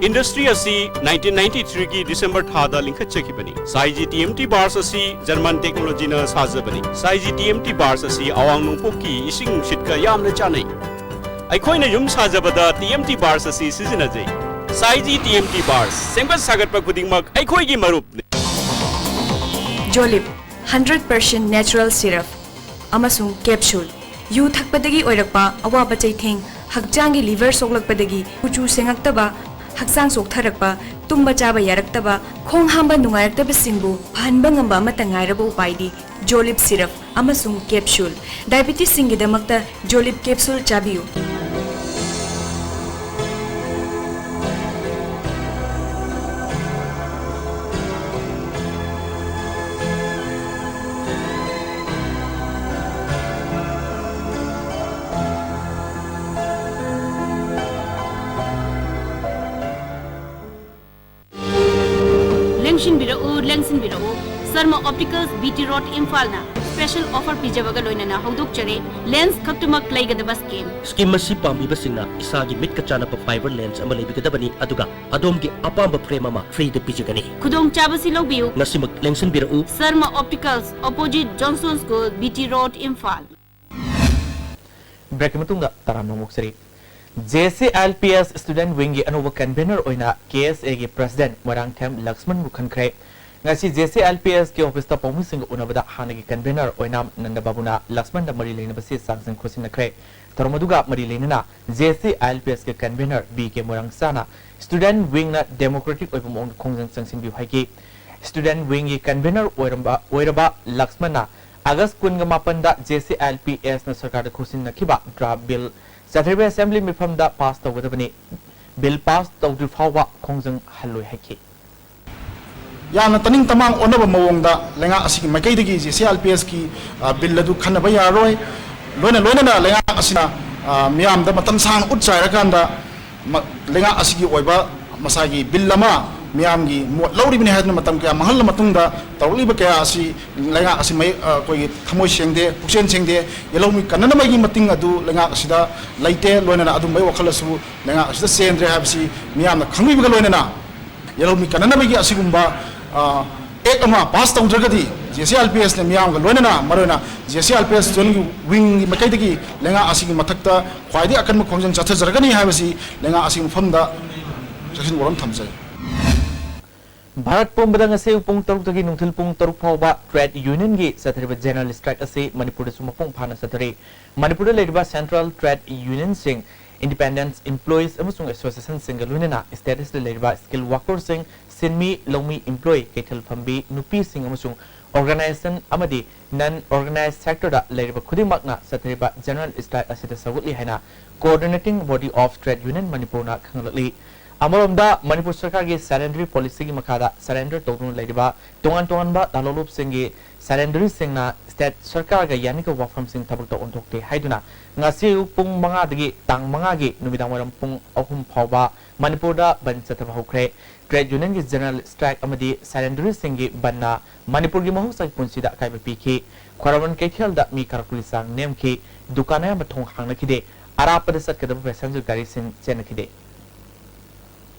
Industry ꯑꯁꯤ nineteen ninety threeꯒꯤ December ꯊꯥꯗ ꯂꯤꯡꯈꯠꯆꯈꯤꯕꯅꯤ꯫ ꯁꯥꯏꯖꯤ TMT Bars ꯑꯁꯤ German technologyꯅ ꯁꯥꯖꯕꯅꯤ꯫ ꯁꯥꯏꯖꯤ TMT Bars ꯑꯁꯤ ꯑꯋꯥꯡ ꯅꯣꯡꯄꯣꯛꯀꯤ ꯏꯁꯤꯡ ꯅꯨꯡꯁꯤꯠꯀ ꯌꯥꯝꯅ ꯆꯥꯅꯩ꯫ ꯑꯩꯈꯣꯏꯅ ꯌꯨꯝ ꯁꯥꯖꯕꯗ ꯇꯤ ꯑꯦꯝ ꯇꯤ ꯕꯥꯔꯁ ꯑꯁꯤ ꯁꯤꯖꯤꯟꯅꯖꯩ꯫ ꯁꯥꯏꯖꯤ ꯇꯤ ꯑꯦꯝ ꯇꯤ ꯕꯥꯔꯁ, ꯁꯦꯝꯒꯠ ꯁꯥꯒꯠꯄ ꯈꯨꯗꯤꯡꯃꯛ ꯑꯩꯈꯣꯏꯒꯤ ꯃꯔꯨꯞꯅꯤ꯫ Jolib, hundred percent natural syrup ꯑꯃꯁꯨꯡ capsule꯫ ꯌꯨ ꯊꯛꯄꯗꯒꯤ ꯑꯣꯏꯔꯛꯄ ꯑꯋꯥꯕ ꯆꯩꯊꯦꯡ, ꯍꯛꯆꯥꯡꯒꯤ liver ꯁꯣꯛꯂꯛꯄꯗꯒꯤ ꯀꯨꯆꯨ ꯁꯦꯡꯉꯛꯇꯕ, ꯍꯛꯆꯥꯡ ꯆꯣꯛꯊꯔꯛꯄ, ꯇꯨꯝꯕ ꯆꯥꯕ ꯌꯥꯔꯛꯇꯕ, ꯈꯣꯡ ꯍꯥꯝꯕ ꯅꯨꯡꯉꯥꯏꯔꯛꯇꯕꯁꯤꯡꯕꯨ ꯐꯍꯟꯕ ꯉꯝꯕ ꯑꯃꯠꯇ ꯉꯥꯏꯔꯕ ꯎꯄꯥꯏꯗꯤ Jolib syrup ꯑꯃꯁꯨꯡ capsule꯫ Diabetesꯁꯤꯡꯒꯤꯗꯃꯛꯇ Jolib capsule ꯆꯥꯕꯤꯌꯨ꯫ ꯂꯦꯡꯁꯤꯟꯕꯤꯔꯛꯎ, ꯂꯦꯡꯁꯤꯟꯕꯤꯔꯛꯎ꯫ Sharma opticals, B T road, ꯏꯝꯐꯥꯜꯅ special offer ꯄꯤꯖꯕꯒ ꯂꯣꯏꯅꯅ ꯍꯧꯗꯣꯛꯆꯔꯤ꯫ Lens ꯈꯛꯇꯃꯛ ꯂꯩꯒꯗꯕ scheme꯫ Scheme ꯑꯁꯤ ꯄꯥꯝꯕꯤꯕꯁꯤꯡꯅ ꯏꯁꯥꯒꯤ ꯃꯤꯠꯀ ꯆꯥꯟꯅꯕ fiber lens ꯑꯃ ꯂꯩꯕꯤꯒꯗꯕꯅꯤ, ꯑꯗꯨꯒ ꯑꯗꯣꯝꯒꯤ ꯑꯄꯥꯝꯕ frame ꯑꯃ freeꯗ ꯄꯤꯖꯒꯅꯤ꯫ ꯈꯨꯗꯣꯡꯆꯥꯕꯁꯤ ꯂꯧꯕꯤꯌꯨ꯫ ꯉꯁꯤꯃꯛ ꯂꯦꯡꯁꯤꯟꯕꯤꯔꯛꯎ꯫ Sarma Opticals, opposite Johnson School, B T Road, Imphal. ꯕ꯭ꯔꯦꯛꯀꯤ ꯃꯇꯨꯡꯗ ꯇꯔꯥꯝꯅ ꯑꯃꯨꯛ ꯁꯤꯔꯤ꯫ J C L P S student ꯋꯤꯡꯒꯤ ꯑꯅꯧꯕ ꯀꯟꯚꯦꯅꯔ ꯑꯣꯏꯅ ꯀꯦ ꯑꯦꯁ ꯑꯦꯒꯤ ꯄ꯭ꯔꯦꯁꯤꯗꯦꯟꯠ ꯃꯣꯏꯔꯥꯡꯊꯦꯝ ꯂꯛꯁꯃꯟꯕꯨ ꯈꯟꯈ꯭ꯔꯦ꯫ ꯉꯁꯤ ꯖꯦ ꯁꯤ ꯑꯦꯜ ꯄꯤ ꯑꯦꯁꯀꯤ ꯑꯣꯐꯤꯁꯇ ꯄꯥꯎꯃꯤꯁꯤꯡꯒ ꯎꯅꯕꯗ ꯍꯥꯟꯅꯒꯤ ꯀꯟꯚꯦꯅꯔ ꯑꯣꯏꯅꯥꯝ ꯅꯟꯗꯕꯥꯕꯨꯅ ꯂꯛꯁꯃꯟꯗ ꯃꯔꯤ ꯂꯩꯅꯕ ꯆꯦ ꯆꯥꯡꯁꯤꯡ ꯈꯨꯠꯁꯤꯟꯅꯈ꯭ꯔꯦ꯫ ꯊꯧꯔꯝ ꯑꯗꯨꯒ ꯃꯔꯤ ꯂꯩꯅꯅ ꯖꯦ ꯁꯤ ꯑꯦꯜ ꯄꯤ ꯑꯦꯁꯀꯤ ꯀꯟꯚꯦꯅꯔ ꯕꯤ ꯀꯦ ꯃꯣꯏꯔꯥꯡꯆꯥꯅ ꯁ꯭ꯇꯨꯗꯦꯟꯠ ꯋꯤꯡꯅ ꯗꯦꯃꯣꯀ꯭ꯔꯦꯇꯤꯛ ꯑꯣꯏꯕ ꯃꯑꯣꯡꯗ ꯈꯣꯡꯖꯪ ꯆꯪꯁꯤꯟꯕꯤꯌꯨ ꯍꯥꯏꯈꯤ꯫ ꯁ꯭ꯇꯨꯗꯦꯟꯠ ꯋꯤꯡꯒꯤ ꯀꯟꯚꯦꯅꯔ ꯑꯣꯏꯔꯝꯕ, ꯑꯣꯏꯔꯕ ꯂꯛꯁꯃꯟꯅ ꯑꯥꯒꯁ ꯀꯨꯟꯒ ꯃꯥꯄꯟꯗ ꯖꯦ ꯁꯤ ꯑꯦꯜ ꯄꯤ ꯑꯦꯁꯅ ꯁꯔꯀꯥꯔꯗ ꯈꯨꯠꯁꯤꯟꯅꯈꯤꯕ ꯗ꯭ꯔꯥꯐ ꯕꯤꯜ ꯆꯠꯊꯔꯤꯕ ꯑꯦꯁꯦꯝꯕ꯭ꯂꯤ ꯃꯤꯐꯝꯗ ꯄꯥꯁ ꯇꯧꯒꯗꯕꯅꯤ꯫ ꯕꯤꯜ ꯄꯥꯁ ꯇꯧꯗ꯭ꯔꯤ ꯐꯥꯎꯕ ꯈꯣꯡꯖꯪ ꯍꯜꯂꯣꯏ ꯍꯥꯏꯈꯤ꯫ ꯌꯥꯝꯅ ꯇꯅꯤꯡ ꯇꯃꯥꯡ ꯑꯣꯟꯅꯕ ꯃꯑꯣꯡꯗ ꯂꯩꯉꯥꯛ ꯑꯁꯤꯒꯤ ꯃꯥꯏꯀꯩꯗꯒꯤ ꯖꯦ ꯁꯤ ꯑꯦꯜ ꯄꯤ ꯑꯦꯁꯀꯤ, ꯑ, ꯕꯤꯜ ꯑꯗꯨ ꯈꯟꯅꯕ ꯌꯥꯔꯔꯣꯏ꯫ ꯂꯣꯏꯅ ꯂꯣꯏꯅꯅ ꯂꯩꯉꯥꯛ ꯑꯁꯤꯅ, ꯑ, ꯃꯤꯌꯥꯝꯗ ꯃꯇꯝ ꯁꯥꯡꯅ ꯎꯠ ꯆꯥꯏꯔꯀꯥꯟꯗ ꯃ-, ꯂꯩꯉꯥꯛ ꯑꯁꯤꯒꯤ ꯑꯣꯏꯕ ꯃꯁꯥꯒꯤ ꯕꯤꯜ ꯑꯃ ꯃꯤꯌꯥꯝꯒꯤ ꯃꯣꯠ ꯂꯧꯔꯤꯕꯅꯤ ꯍꯥꯏꯗꯨꯅ ꯃꯇꯝ ꯀꯌꯥ ꯃꯥꯡꯍꯜꯂ ꯃꯇꯨꯡꯗ ꯇꯧꯔꯛꯂꯤꯕ ꯀꯌꯥ ꯑꯁꯤ ꯂꯩꯉꯥꯛ ꯑꯁꯤ ꯃꯌꯦꯛ, ꯑ, ꯑꯩꯈꯣꯏꯒꯤ ꯊꯃꯣꯏ ꯁꯦꯡꯗꯦ, ꯄꯨꯛꯆꯦꯜ ꯁꯦꯡꯗꯦ, ꯌꯦꯜꯍꯧꯃꯤ ꯀꯟꯅꯅꯕꯒꯤ ꯃꯇꯤꯡ ꯑꯗꯨ ꯂꯩꯉꯥꯛ ꯑꯁꯤꯗ ꯂꯩꯇꯦ꯫ ꯂꯣꯏꯅꯅ ꯑꯗꯨꯝꯕꯒꯤ ꯋꯥꯈꯜ ꯑꯁꯨ ꯂꯩꯉꯥꯛ ꯑꯁꯤꯗ ꯆꯦꯟꯗ꯭ꯔꯦ ꯍꯥꯏꯕꯁꯤ ꯃꯤꯌꯥꯝꯅ ꯈꯪꯕꯤꯕꯒ ꯂꯣꯏꯅꯅ ꯌꯦꯜꯍꯧꯃꯤ ꯀꯟꯅꯅꯕꯒꯤ ꯑꯁꯤꯒꯨꯝꯕ, ꯑ, ꯑꯦꯛ ꯑꯃ ꯄꯥꯁ ꯇꯧꯗ꯭ꯔꯒꯗꯤ ꯖꯦ ꯑꯦꯁ ꯑꯦꯜ ꯄꯤ ꯑꯦꯁꯅ ꯃꯤꯌꯥꯝꯒ ꯂꯣꯏꯅꯅ, ꯃꯔꯨꯑꯣꯏꯅ ꯖꯦ ꯑꯦꯁ ꯑꯦꯜ ꯄꯤ ꯑꯦꯁ ꯖꯣꯟꯒꯤ ꯋꯤꯡꯒꯤ ꯃꯥꯏꯀꯩꯗꯒꯤ ꯂꯩꯉꯥꯛ ꯑꯁꯤꯒꯤ ꯃꯊꯛꯇ ꯈ꯭ꯋꯥꯏꯗꯒꯤ ꯑꯀꯟꯕ ꯈꯣꯡꯖꯪ ꯆꯠꯊꯖꯔꯒꯅꯤ ꯍꯥꯏꯕꯁꯤ ꯂꯩꯉꯥꯛ ꯑꯁꯤꯒꯤ ꯃꯐꯝꯗ ꯆꯦꯛꯁꯤꯟ ꯋꯥꯔꯣꯜ ꯊꯝꯖꯔꯤ꯫ ꯚꯥꯔꯠ ꯄꯨꯝꯕꯗ ꯉꯁꯤ ꯑꯌꯨꯛ ꯄꯨꯡ ꯇꯔꯨꯛꯇꯒꯤ ꯅꯨꯡꯊꯤꯜ ꯄꯨꯡ ꯇꯔꯨꯛ ꯐꯥꯎꯕ ꯇ꯭ꯔꯦꯗ ꯌꯨꯅꯤꯌꯟꯒꯤ ꯆꯠꯊꯔꯤꯕ ꯖꯦꯅꯔꯦꯜ ꯁ꯭ꯇ꯭ꯔꯥꯏꯛ ꯑꯁꯤ ꯃꯅꯤꯄꯨꯔꯗꯁꯨ ꯃꯄꯨꯡ ꯐꯥꯅ ꯆꯠꯊꯔꯤ꯫ ꯃꯅꯤꯄꯨꯔꯗ ꯂꯩꯔꯤꯕ ꯁꯦꯟꯇ꯭ꯔꯦꯜ ꯇ꯭ꯔꯦꯗ ꯌꯨꯅꯤꯌꯟꯁꯤꯡ, ꯏꯟꯗꯤꯄꯦꯟꯗꯦꯟꯠ ꯏꯝꯄ꯭ꯂꯣꯌꯤꯁ ꯑꯃꯁꯨꯡ ꯑꯦꯁꯣꯁꯤꯌꯦꯁꯟꯁꯤꯡꯒ ꯂꯣꯏꯅꯅ ꯁ꯭ꯇꯦꯠ ꯑꯁꯤꯗ ꯂꯩꯔꯤꯕ ꯁ꯭ꯀꯤꯜ ꯋꯥꯔꯀꯔꯁꯤꯡ, ꯁꯤꯟꯃꯤ, ꯂꯧꯃꯤ, ꯏꯝꯄ꯭ꯂꯣꯌꯤ, ꯀꯩꯊꯦꯜ ꯐꯝꯕꯤ, ꯅꯨꯄꯤꯁꯤꯡ ꯑꯃꯁꯨꯡ ꯑꯣꯔꯒꯅꯥꯏꯖꯦꯁꯟ ꯑꯃꯗꯤ ꯅꯟ ꯑꯣꯔꯒꯅꯥꯏꯖ ꯁꯦꯛꯇꯔꯗ ꯂꯩꯔꯤꯕ ꯈꯨꯗꯤꯡꯃꯛꯅ ꯆꯠꯊꯔꯤꯕ ꯖꯦꯅꯔꯦꯜ ꯁ꯭ꯇ꯭ꯔꯥꯏꯛ ꯑꯁꯤꯗ ꯁꯔꯨꯛꯂꯤ ꯍꯥꯏꯅ Coordinating Body of Trade Union ꯃꯅꯤꯄꯨꯔꯅ ꯈꯪꯍꯜꯂꯛꯂꯤ꯫ ꯑꯃꯔꯣꯝꯗ, ꯃꯅꯤꯄꯨꯔ ꯁꯔꯀꯥꯔꯒꯤ ꯁꯔꯦꯟꯗꯔꯤ ꯄꯣꯂꯤꯁꯤꯒꯤ ꯃꯈꯥꯗ ꯁꯔꯦꯟꯗꯔ ꯇꯧꯗꯨꯅ ꯂꯩꯔꯤꯕ ꯇꯣꯉꯥꯟ ꯇꯣꯉꯥꯟꯕ ꯂꯂꯣꯟꯂꯨꯞꯁꯤꯡꯒꯤ ꯁꯔꯦꯟꯗꯔꯤꯁꯤꯡꯅ ꯁ꯭ꯇꯦꯠ ꯁꯔꯀꯥꯔꯒ ꯌꯥꯅꯤꯡꯗꯕ ꯋꯥꯐꯝꯁꯤꯡ ꯊꯕꯛꯇ ꯑꯣꯟꯊꯣꯛꯇꯦ ꯍꯥꯏꯗꯨꯅ ꯉꯁꯤ ꯑꯌꯨꯛ ꯄꯨꯡ ꯃꯉꯥꯗꯒꯤ ꯇꯥꯡ ꯃꯉꯥꯒꯤ ꯅꯨꯃꯤꯗꯥꯡ ꯋꯥꯏꯔꯝ ꯄꯨꯡ ꯑꯍꯨꯝ ꯐꯥꯎꯕ ꯃꯅꯤꯄꯨꯔꯗ ꯕꯟꯗ ꯆꯠꯊꯕ ꯍꯧꯈ꯭ꯔꯦ꯫ ꯇ꯭ꯔꯦꯗ ꯌꯨꯅꯤꯌꯟꯒꯤ ꯖꯦꯅꯔꯦꯜ ꯁ꯭ꯇ꯭ꯔꯥꯏꯛ ꯑꯃꯗꯤ ꯁꯔꯦꯟꯗꯔꯤꯁꯤꯡꯒꯤ ꯕꯟꯗꯅ ꯃꯅꯤꯄꯨꯔꯒꯤ ꯃꯍꯧꯁꯥꯒꯤ ꯄꯨꯟꯁꯤꯗ ꯑꯀꯥꯏꯕ ꯄꯤꯈꯤ꯫ ꯈ꯭ꯋꯥꯏꯔꯝꯕꯟ ꯀꯩꯊꯦꯜꯗ ꯃꯤ ꯀꯥꯔꯛꯄꯒꯤ ꯆꯥꯡ ꯅꯦꯝꯈꯤ꯫ ꯗꯨꯀꯥꯟ ꯑꯌꯥꯝꯕ ꯊꯣꯡ ꯍꯥꯡꯅꯈꯤꯗꯦ꯫ ꯑꯔꯥꯞꯄꯗ ꯆꯠꯀꯗꯕ ꯄꯦꯁꯦꯟꯖꯔ ꯒꯥꯔꯤꯁꯤꯡ ꯆꯦꯟꯅꯈꯤꯗꯦ꯫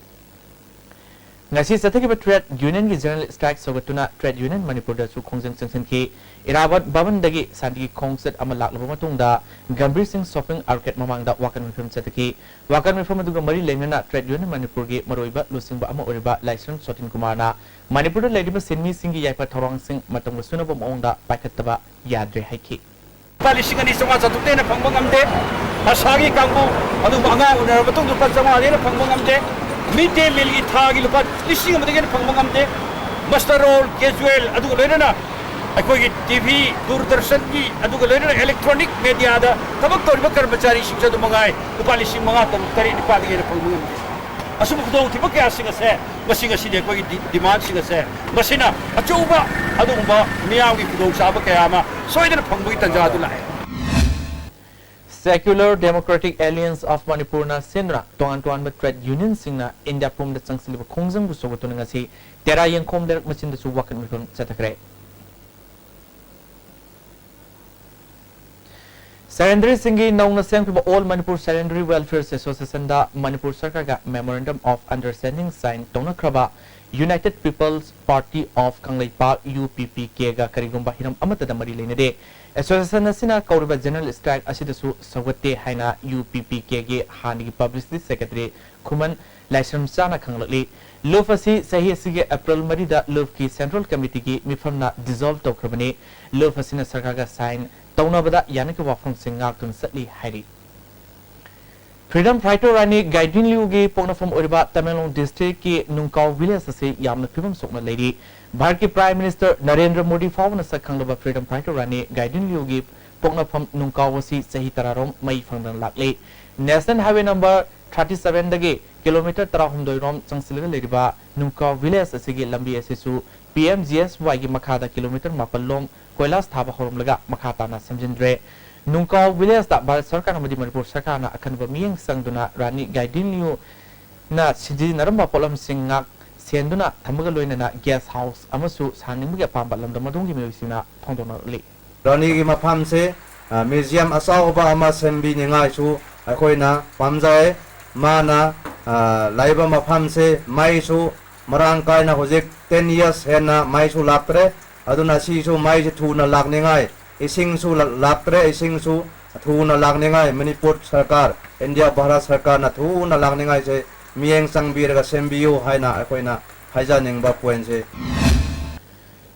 ꯉꯁꯤ ꯆꯠꯊꯈꯤꯕ ꯇ꯭ꯔꯦꯗ ꯌꯨꯅꯤꯌꯟꯒꯤ ꯖꯦꯅꯔꯦꯜ ꯁ꯭ꯇ꯭ꯔꯥꯏꯛ ꯁꯧꯒꯠꯇꯨꯅ ꯇ꯭ꯔꯦꯗ ꯌꯨꯅꯤꯌꯟ ꯃꯅꯤꯄꯨꯔꯗꯁꯨ ꯈꯣꯡꯖꯪ ꯆꯪꯁꯤꯟꯈꯤ꯫ ꯏꯔꯥꯕꯠ ꯚꯕꯟꯗꯒꯤ ꯁꯥꯟꯇꯤꯒꯤ ꯈꯣꯡꯆꯠ ꯑꯃ ꯂꯥꯛꯂꯕ ꯃꯇꯨꯡꯗ ꯒꯝꯚꯤꯔ ꯁꯤꯡ ꯁꯣꯄꯤꯡ ꯑꯥꯔꯀꯦꯗ ꯃꯃꯥꯡꯗ ꯋꯥꯀꯠ ꯃꯤꯐꯝ ꯆꯠꯊꯈꯤ꯫ ꯋꯥꯀꯠ ꯃꯤꯐꯝ ꯑꯗꯨꯒ ꯃꯔꯤ ꯂꯩꯅꯅ ꯇ꯭ꯔꯦꯗ ꯌꯨꯅꯤꯌꯟ ꯃꯅꯤꯄꯨꯔꯒꯤ ꯃꯔꯨꯑꯣꯏꯕ ꯂꯨꯆꯤꯡꯕ ꯑꯃ ꯑꯣꯏꯔꯤꯕ ꯂꯥꯏꯁ꯭ꯔꯝ ꯁꯣꯇꯤꯟ ꯀꯨꯃꯥꯔꯅ ꯃꯅꯤꯄꯨꯔꯗ ꯂꯩꯔꯤꯕ ꯁꯤꯟꯃꯤꯁꯤꯡꯒꯤ ꯌꯥꯏꯐ ꯊꯧꯔꯥꯡꯁꯤꯡ ꯃꯇꯝꯒ ꯆꯨꯅꯕ ꯃꯑꯣꯡꯗ ꯄꯥꯏꯈꯠꯇꯕ ꯌꯥꯗ꯭ꯔꯦ ꯍꯥꯏꯈꯤ꯫ ꯂꯨꯄꯥ ꯂꯤꯁꯤꯡ ꯑꯅꯤ ꯆꯥꯝꯃꯉꯥ ꯆꯥꯇ꯭ꯔꯨꯛꯇꯩ ꯍꯦꯟꯅ ꯐꯪꯕ ꯉꯝꯗꯦ꯫ ꯑꯁꯥꯒꯤ ꯀꯥꯡꯕꯨ ꯑꯗꯨꯕꯨ ꯑꯉꯥꯡ ꯎꯅꯔꯕ ꯃꯇꯨꯡꯗ ꯂꯨꯄꯥ ꯆꯥꯝꯃꯉꯥꯗꯩ ꯍꯦꯟꯅ ꯐꯪꯕ ꯉꯝꯗꯦ꯫ ꯃꯤꯗ ꯗꯦ ꯃꯤꯜꯒꯤ ꯊꯥꯒꯤ ꯂꯨꯄꯥ ꯂꯤꯁꯤꯡ ꯑꯃꯗꯒꯤ ꯍꯦꯟꯅ ꯐꯪꯕ ꯉꯝꯗꯦ꯫ ꯃꯁꯇꯔ ꯔꯣꯜ, ꯀꯦꯖꯨꯋꯦꯜ, ꯑꯗꯨꯒ ꯂꯣꯏꯅꯅ ꯑꯩꯈꯣꯏꯒꯤ ꯇꯤ ꯚꯤ, ꯗꯨꯔꯗꯔꯁꯟꯒꯤ, ꯑꯗꯨꯒ ꯂꯣꯏꯅꯅ ꯏꯂꯦꯛꯇ꯭ꯔꯣꯅꯤꯛ ꯃꯦꯗꯤꯌꯥꯗ ꯊꯕꯛ ꯇꯧꯔꯤꯕ ꯀꯔꯃꯆꯥꯔꯤꯁꯤꯡꯁꯨ ꯑꯗꯨ ꯃꯉꯥꯏ, ꯂꯨꯄꯥ ꯂꯤꯁꯤꯡ ꯃꯉꯥ, ꯇꯔꯨꯛ, ꯇꯔꯦꯠ, ꯅꯤꯄꯥꯜꯗꯒꯤ ꯍꯦꯟꯅ ꯐꯪꯕ ꯉꯝꯗꯦ꯫ ꯑꯁꯨꯝꯕ ꯈꯨꯗꯣꯡꯊꯤꯕ ꯀꯌꯥꯁꯤꯡ ꯑꯁꯦ ꯃꯁꯤ ꯉꯁꯤꯗꯤ ꯑꯩꯈꯣꯏꯒꯤ ꯗꯤ-, ꯗꯤꯃꯥꯟꯁꯤꯡ ꯑꯁꯦ ꯃꯁꯤꯅ ꯑꯆꯧꯕ ꯑꯗꯨꯒꯨꯝꯕ ꯃꯤꯌꯥꯝꯒꯤ ꯈꯨꯗꯣꯡꯆꯥꯕ ꯀꯌꯥ ꯑꯃ ꯁꯣꯏꯗꯅ ꯐꯪꯕꯒꯤ ꯇꯥꯟꯖꯥ ꯑꯗꯨ ꯂꯥꯛꯑꯦ꯫ Secular Democratic Alliance of ꯃꯅꯤꯄꯨꯔꯅ ꯁꯤꯟꯗꯨꯅ ꯇꯣꯉꯥꯟ ꯇꯣꯉꯥꯟꯕ ꯇ꯭ꯔꯦꯗ ꯌꯨꯅꯤꯌꯟꯁꯤꯡꯅ ꯏꯟꯗꯤꯌꯥ ꯄꯨꯝꯕꯗ ꯆꯪꯁꯤꯜꯂꯤꯕ ꯈꯣꯡꯖꯪꯕꯨ ꯁꯧꯒꯠꯇꯨꯅ ꯉꯁꯤ ꯇꯦꯔꯥ ꯌꯦꯡꯈꯣꯝ ꯂꯩꯔꯛ ꯃꯆꯤꯟꯗꯁꯨ ꯋꯥꯀꯠ ꯃꯤꯐꯝ ꯆꯠꯊꯈ꯭ꯔꯦ꯫ ꯁꯔꯦꯟꯗ꯭ꯔꯤꯁꯤꯡꯒꯤ ꯅꯧꯅ ꯁꯦꯝꯈꯤꯕ All Manipur Surrendary Welfare Associationꯗ Manipur ꯁꯔꯀꯥꯔꯒ Memorandum of Understanding sign ꯇꯧꯅꯈ꯭ꯔꯕ United People's Party of Kangleipak, UPPKꯒ ꯀꯔꯤꯒꯨꯝꯕ ꯍꯤꯔꯝ ꯑꯃꯠꯇꯗ ꯃꯔꯤ ꯂꯩꯅꯗꯦ꯫ Association ꯑꯁꯤꯅ ꯀꯧꯔꯤꯕ general strike ꯑꯁꯤꯗꯁꯨ ꯁꯧꯒꯠꯇꯦ ꯍꯥꯏꯅ UPPKꯒꯤ ꯍꯥꯟꯅꯒꯤ publicity secretary ꯈꯨꯃꯟ ꯂꯥꯏꯁ꯭ꯔꯝꯆꯥꯅ ꯈꯪꯂꯛꯂꯤ꯫ ꯂꯨꯞ ꯑꯁꯤ ꯆꯍꯤ ꯑꯁꯤꯒꯤ April ꯃꯔꯤꯗ ꯂꯨꯞꯀꯤ Central Committeeꯒꯤ ꯃꯤꯐꯝꯅ dissolve ꯇꯧꯈ꯭ꯔꯕꯅꯤ꯫ ꯂꯨꯞ ꯑꯁꯤꯅ ꯁꯔꯀꯥꯔꯒ sign ꯇꯧꯅꯕꯗ ꯌꯥꯅꯈꯤꯕ ꯋꯥꯐꯝꯁꯤꯡ ꯉꯥꯛꯇꯨꯅ ꯆꯠꯂꯤ ꯍꯥꯏꯔꯤ꯫ Freedom Fighter ꯔꯥꯅꯤ ꯒꯥꯏꯗꯤꯟꯂꯤꯎꯒꯤ ꯄꯣꯛꯅꯐꯝ ꯑꯣꯏꯔꯤꯕ ꯇꯃꯦꯡꯂꯣꯡ districtꯀꯤ ꯅꯨꯡꯀꯥꯎ village ꯑꯁꯤ ꯌꯥꯝꯅ ꯐꯤꯕꯝ ꯁꯣꯛꯅ ꯂꯩꯔꯤ꯫ ꯚꯥꯔꯠꯀꯤ Prime Minister ꯅꯔꯦꯟꯗ꯭ꯔ ꯃꯣꯗꯤ ꯐꯥꯎꯕꯅ ꯁꯛ ꯈꯪꯂꯕ Freedom Fighter ꯔꯥꯅꯤ ꯒꯥꯏꯗꯤꯟꯂꯤꯎꯒꯤ ꯄꯣꯛꯅꯐꯝ ꯅꯨꯡꯀꯥꯎ ꯑꯁꯤ ꯆꯍꯤ ꯇꯔꯥꯔꯣꯝ ꯃꯩ ꯐꯪꯗꯅ ꯂꯥꯛꯂꯤ꯫ National Highway number thirty sevenꯗꯒꯤ kilometre ꯇꯔꯥꯍꯨꯝꯗꯣꯏ ꯔꯣꯝ ꯆꯪꯁꯤꯜꯂꯒ ꯂꯩꯔꯤꯕ ꯅꯨꯡꯀꯥꯎ village ꯑꯁꯤꯒꯤ ꯂꯝꯕꯤ ꯑꯁꯤꯁꯨ PMGSYꯒꯤ ꯃꯈꯥꯗ kilometre ꯃꯥꯄꯜ ꯂꯣꯝ ꯀꯣꯏꯂꯥꯁ ꯊꯥꯕ ꯍꯧꯔꯝꯂꯒ ꯃꯈꯥ ꯇꯥꯅ ꯁꯦꯝꯖꯤꯟꯗ꯭ꯔꯦ꯫ ꯅꯨꯡꯀꯥꯎ villageꯇ ꯚꯥꯔꯠ ꯁꯔꯀꯥꯔ ꯑꯃꯗꯤ ꯃꯅꯤꯄꯨꯔ ꯁꯔꯀꯥꯔꯅ ꯑꯈꯟꯅꯕ ꯃꯤꯠꯌꯦꯡ ꯆꯪꯗꯨꯅ ꯔꯥꯅꯤ ꯒꯥꯏꯗꯤꯟꯂꯤꯎꯅ ꯁꯤꯖꯤꯟꯅꯔꯝꯕ ꯄꯣꯠꯂꯝꯁꯤꯡ ꯉꯥꯛ ꯁꯦꯟꯗꯨꯅ ꯊꯝꯃꯒ ꯂꯣꯏꯅꯅ guest house ꯑꯃꯁꯨ ꯁꯥꯅꯤꯡꯕꯒꯤ ꯑꯄꯥꯝꯕ ꯂꯝꯗꯝ ꯑꯗꯣꯝꯒꯤ ꯃꯤꯑꯣꯏꯁꯤꯡꯅ ꯐꯣꯡꯗꯣꯛꯅꯔꯛꯂꯤ꯫ ꯔꯥꯅꯤꯒꯤ ꯃꯐꯝꯁꯦ, ꯑ, museum ꯑꯆꯧꯕ ꯑꯃ ꯁꯦꯝꯕꯤꯅꯤꯡꯉꯥꯏꯁꯨ ꯑꯩꯈꯣꯏꯅ ꯄꯥꯝꯖꯩ꯫ ꯃꯥꯅ, ꯑ, ꯂꯩꯕ ꯃꯐꯝꯁꯦ ꯃꯩꯁꯨ ꯃꯔꯥꯡ ꯀꯥꯏꯅ ꯍꯧꯖꯤꯛ ten years ꯍꯦꯟꯅ ꯃꯩꯁꯨ ꯂꯥꯛꯇ꯭ꯔꯦ꯫ ꯑꯗꯨꯅ ꯁꯤꯁꯨ ꯃꯩꯁꯤ ꯊꯨꯅ ꯂꯥꯛꯅꯤꯡꯉꯥꯏ, ꯏꯁꯤꯡꯁꯨ ꯂ-, ꯂꯥꯛꯇ꯭ꯔꯦ, ꯏꯁꯤꯡꯁꯨ ꯊꯨꯅ ꯂꯥꯛꯅꯤꯡꯉꯥꯏ ꯃꯅꯤꯄꯨꯔ ꯁꯔꯀꯥꯔ, ꯏꯟꯗꯤꯌꯥ ꯚꯥꯔꯠ ꯁꯔꯀꯥꯔꯅ ꯊꯨꯅ ꯂꯥꯛꯅꯤꯡꯉꯥꯏꯁꯦ ꯃꯤꯠꯌꯦꯡ ꯆꯪꯕꯤꯔꯒ ꯁꯦꯝꯕꯤꯌꯨ ꯍꯥꯏꯅ ꯑꯩꯈꯣꯏꯅ ꯍꯥꯏꯖꯅꯤꯡꯕ pointꯁꯦ꯫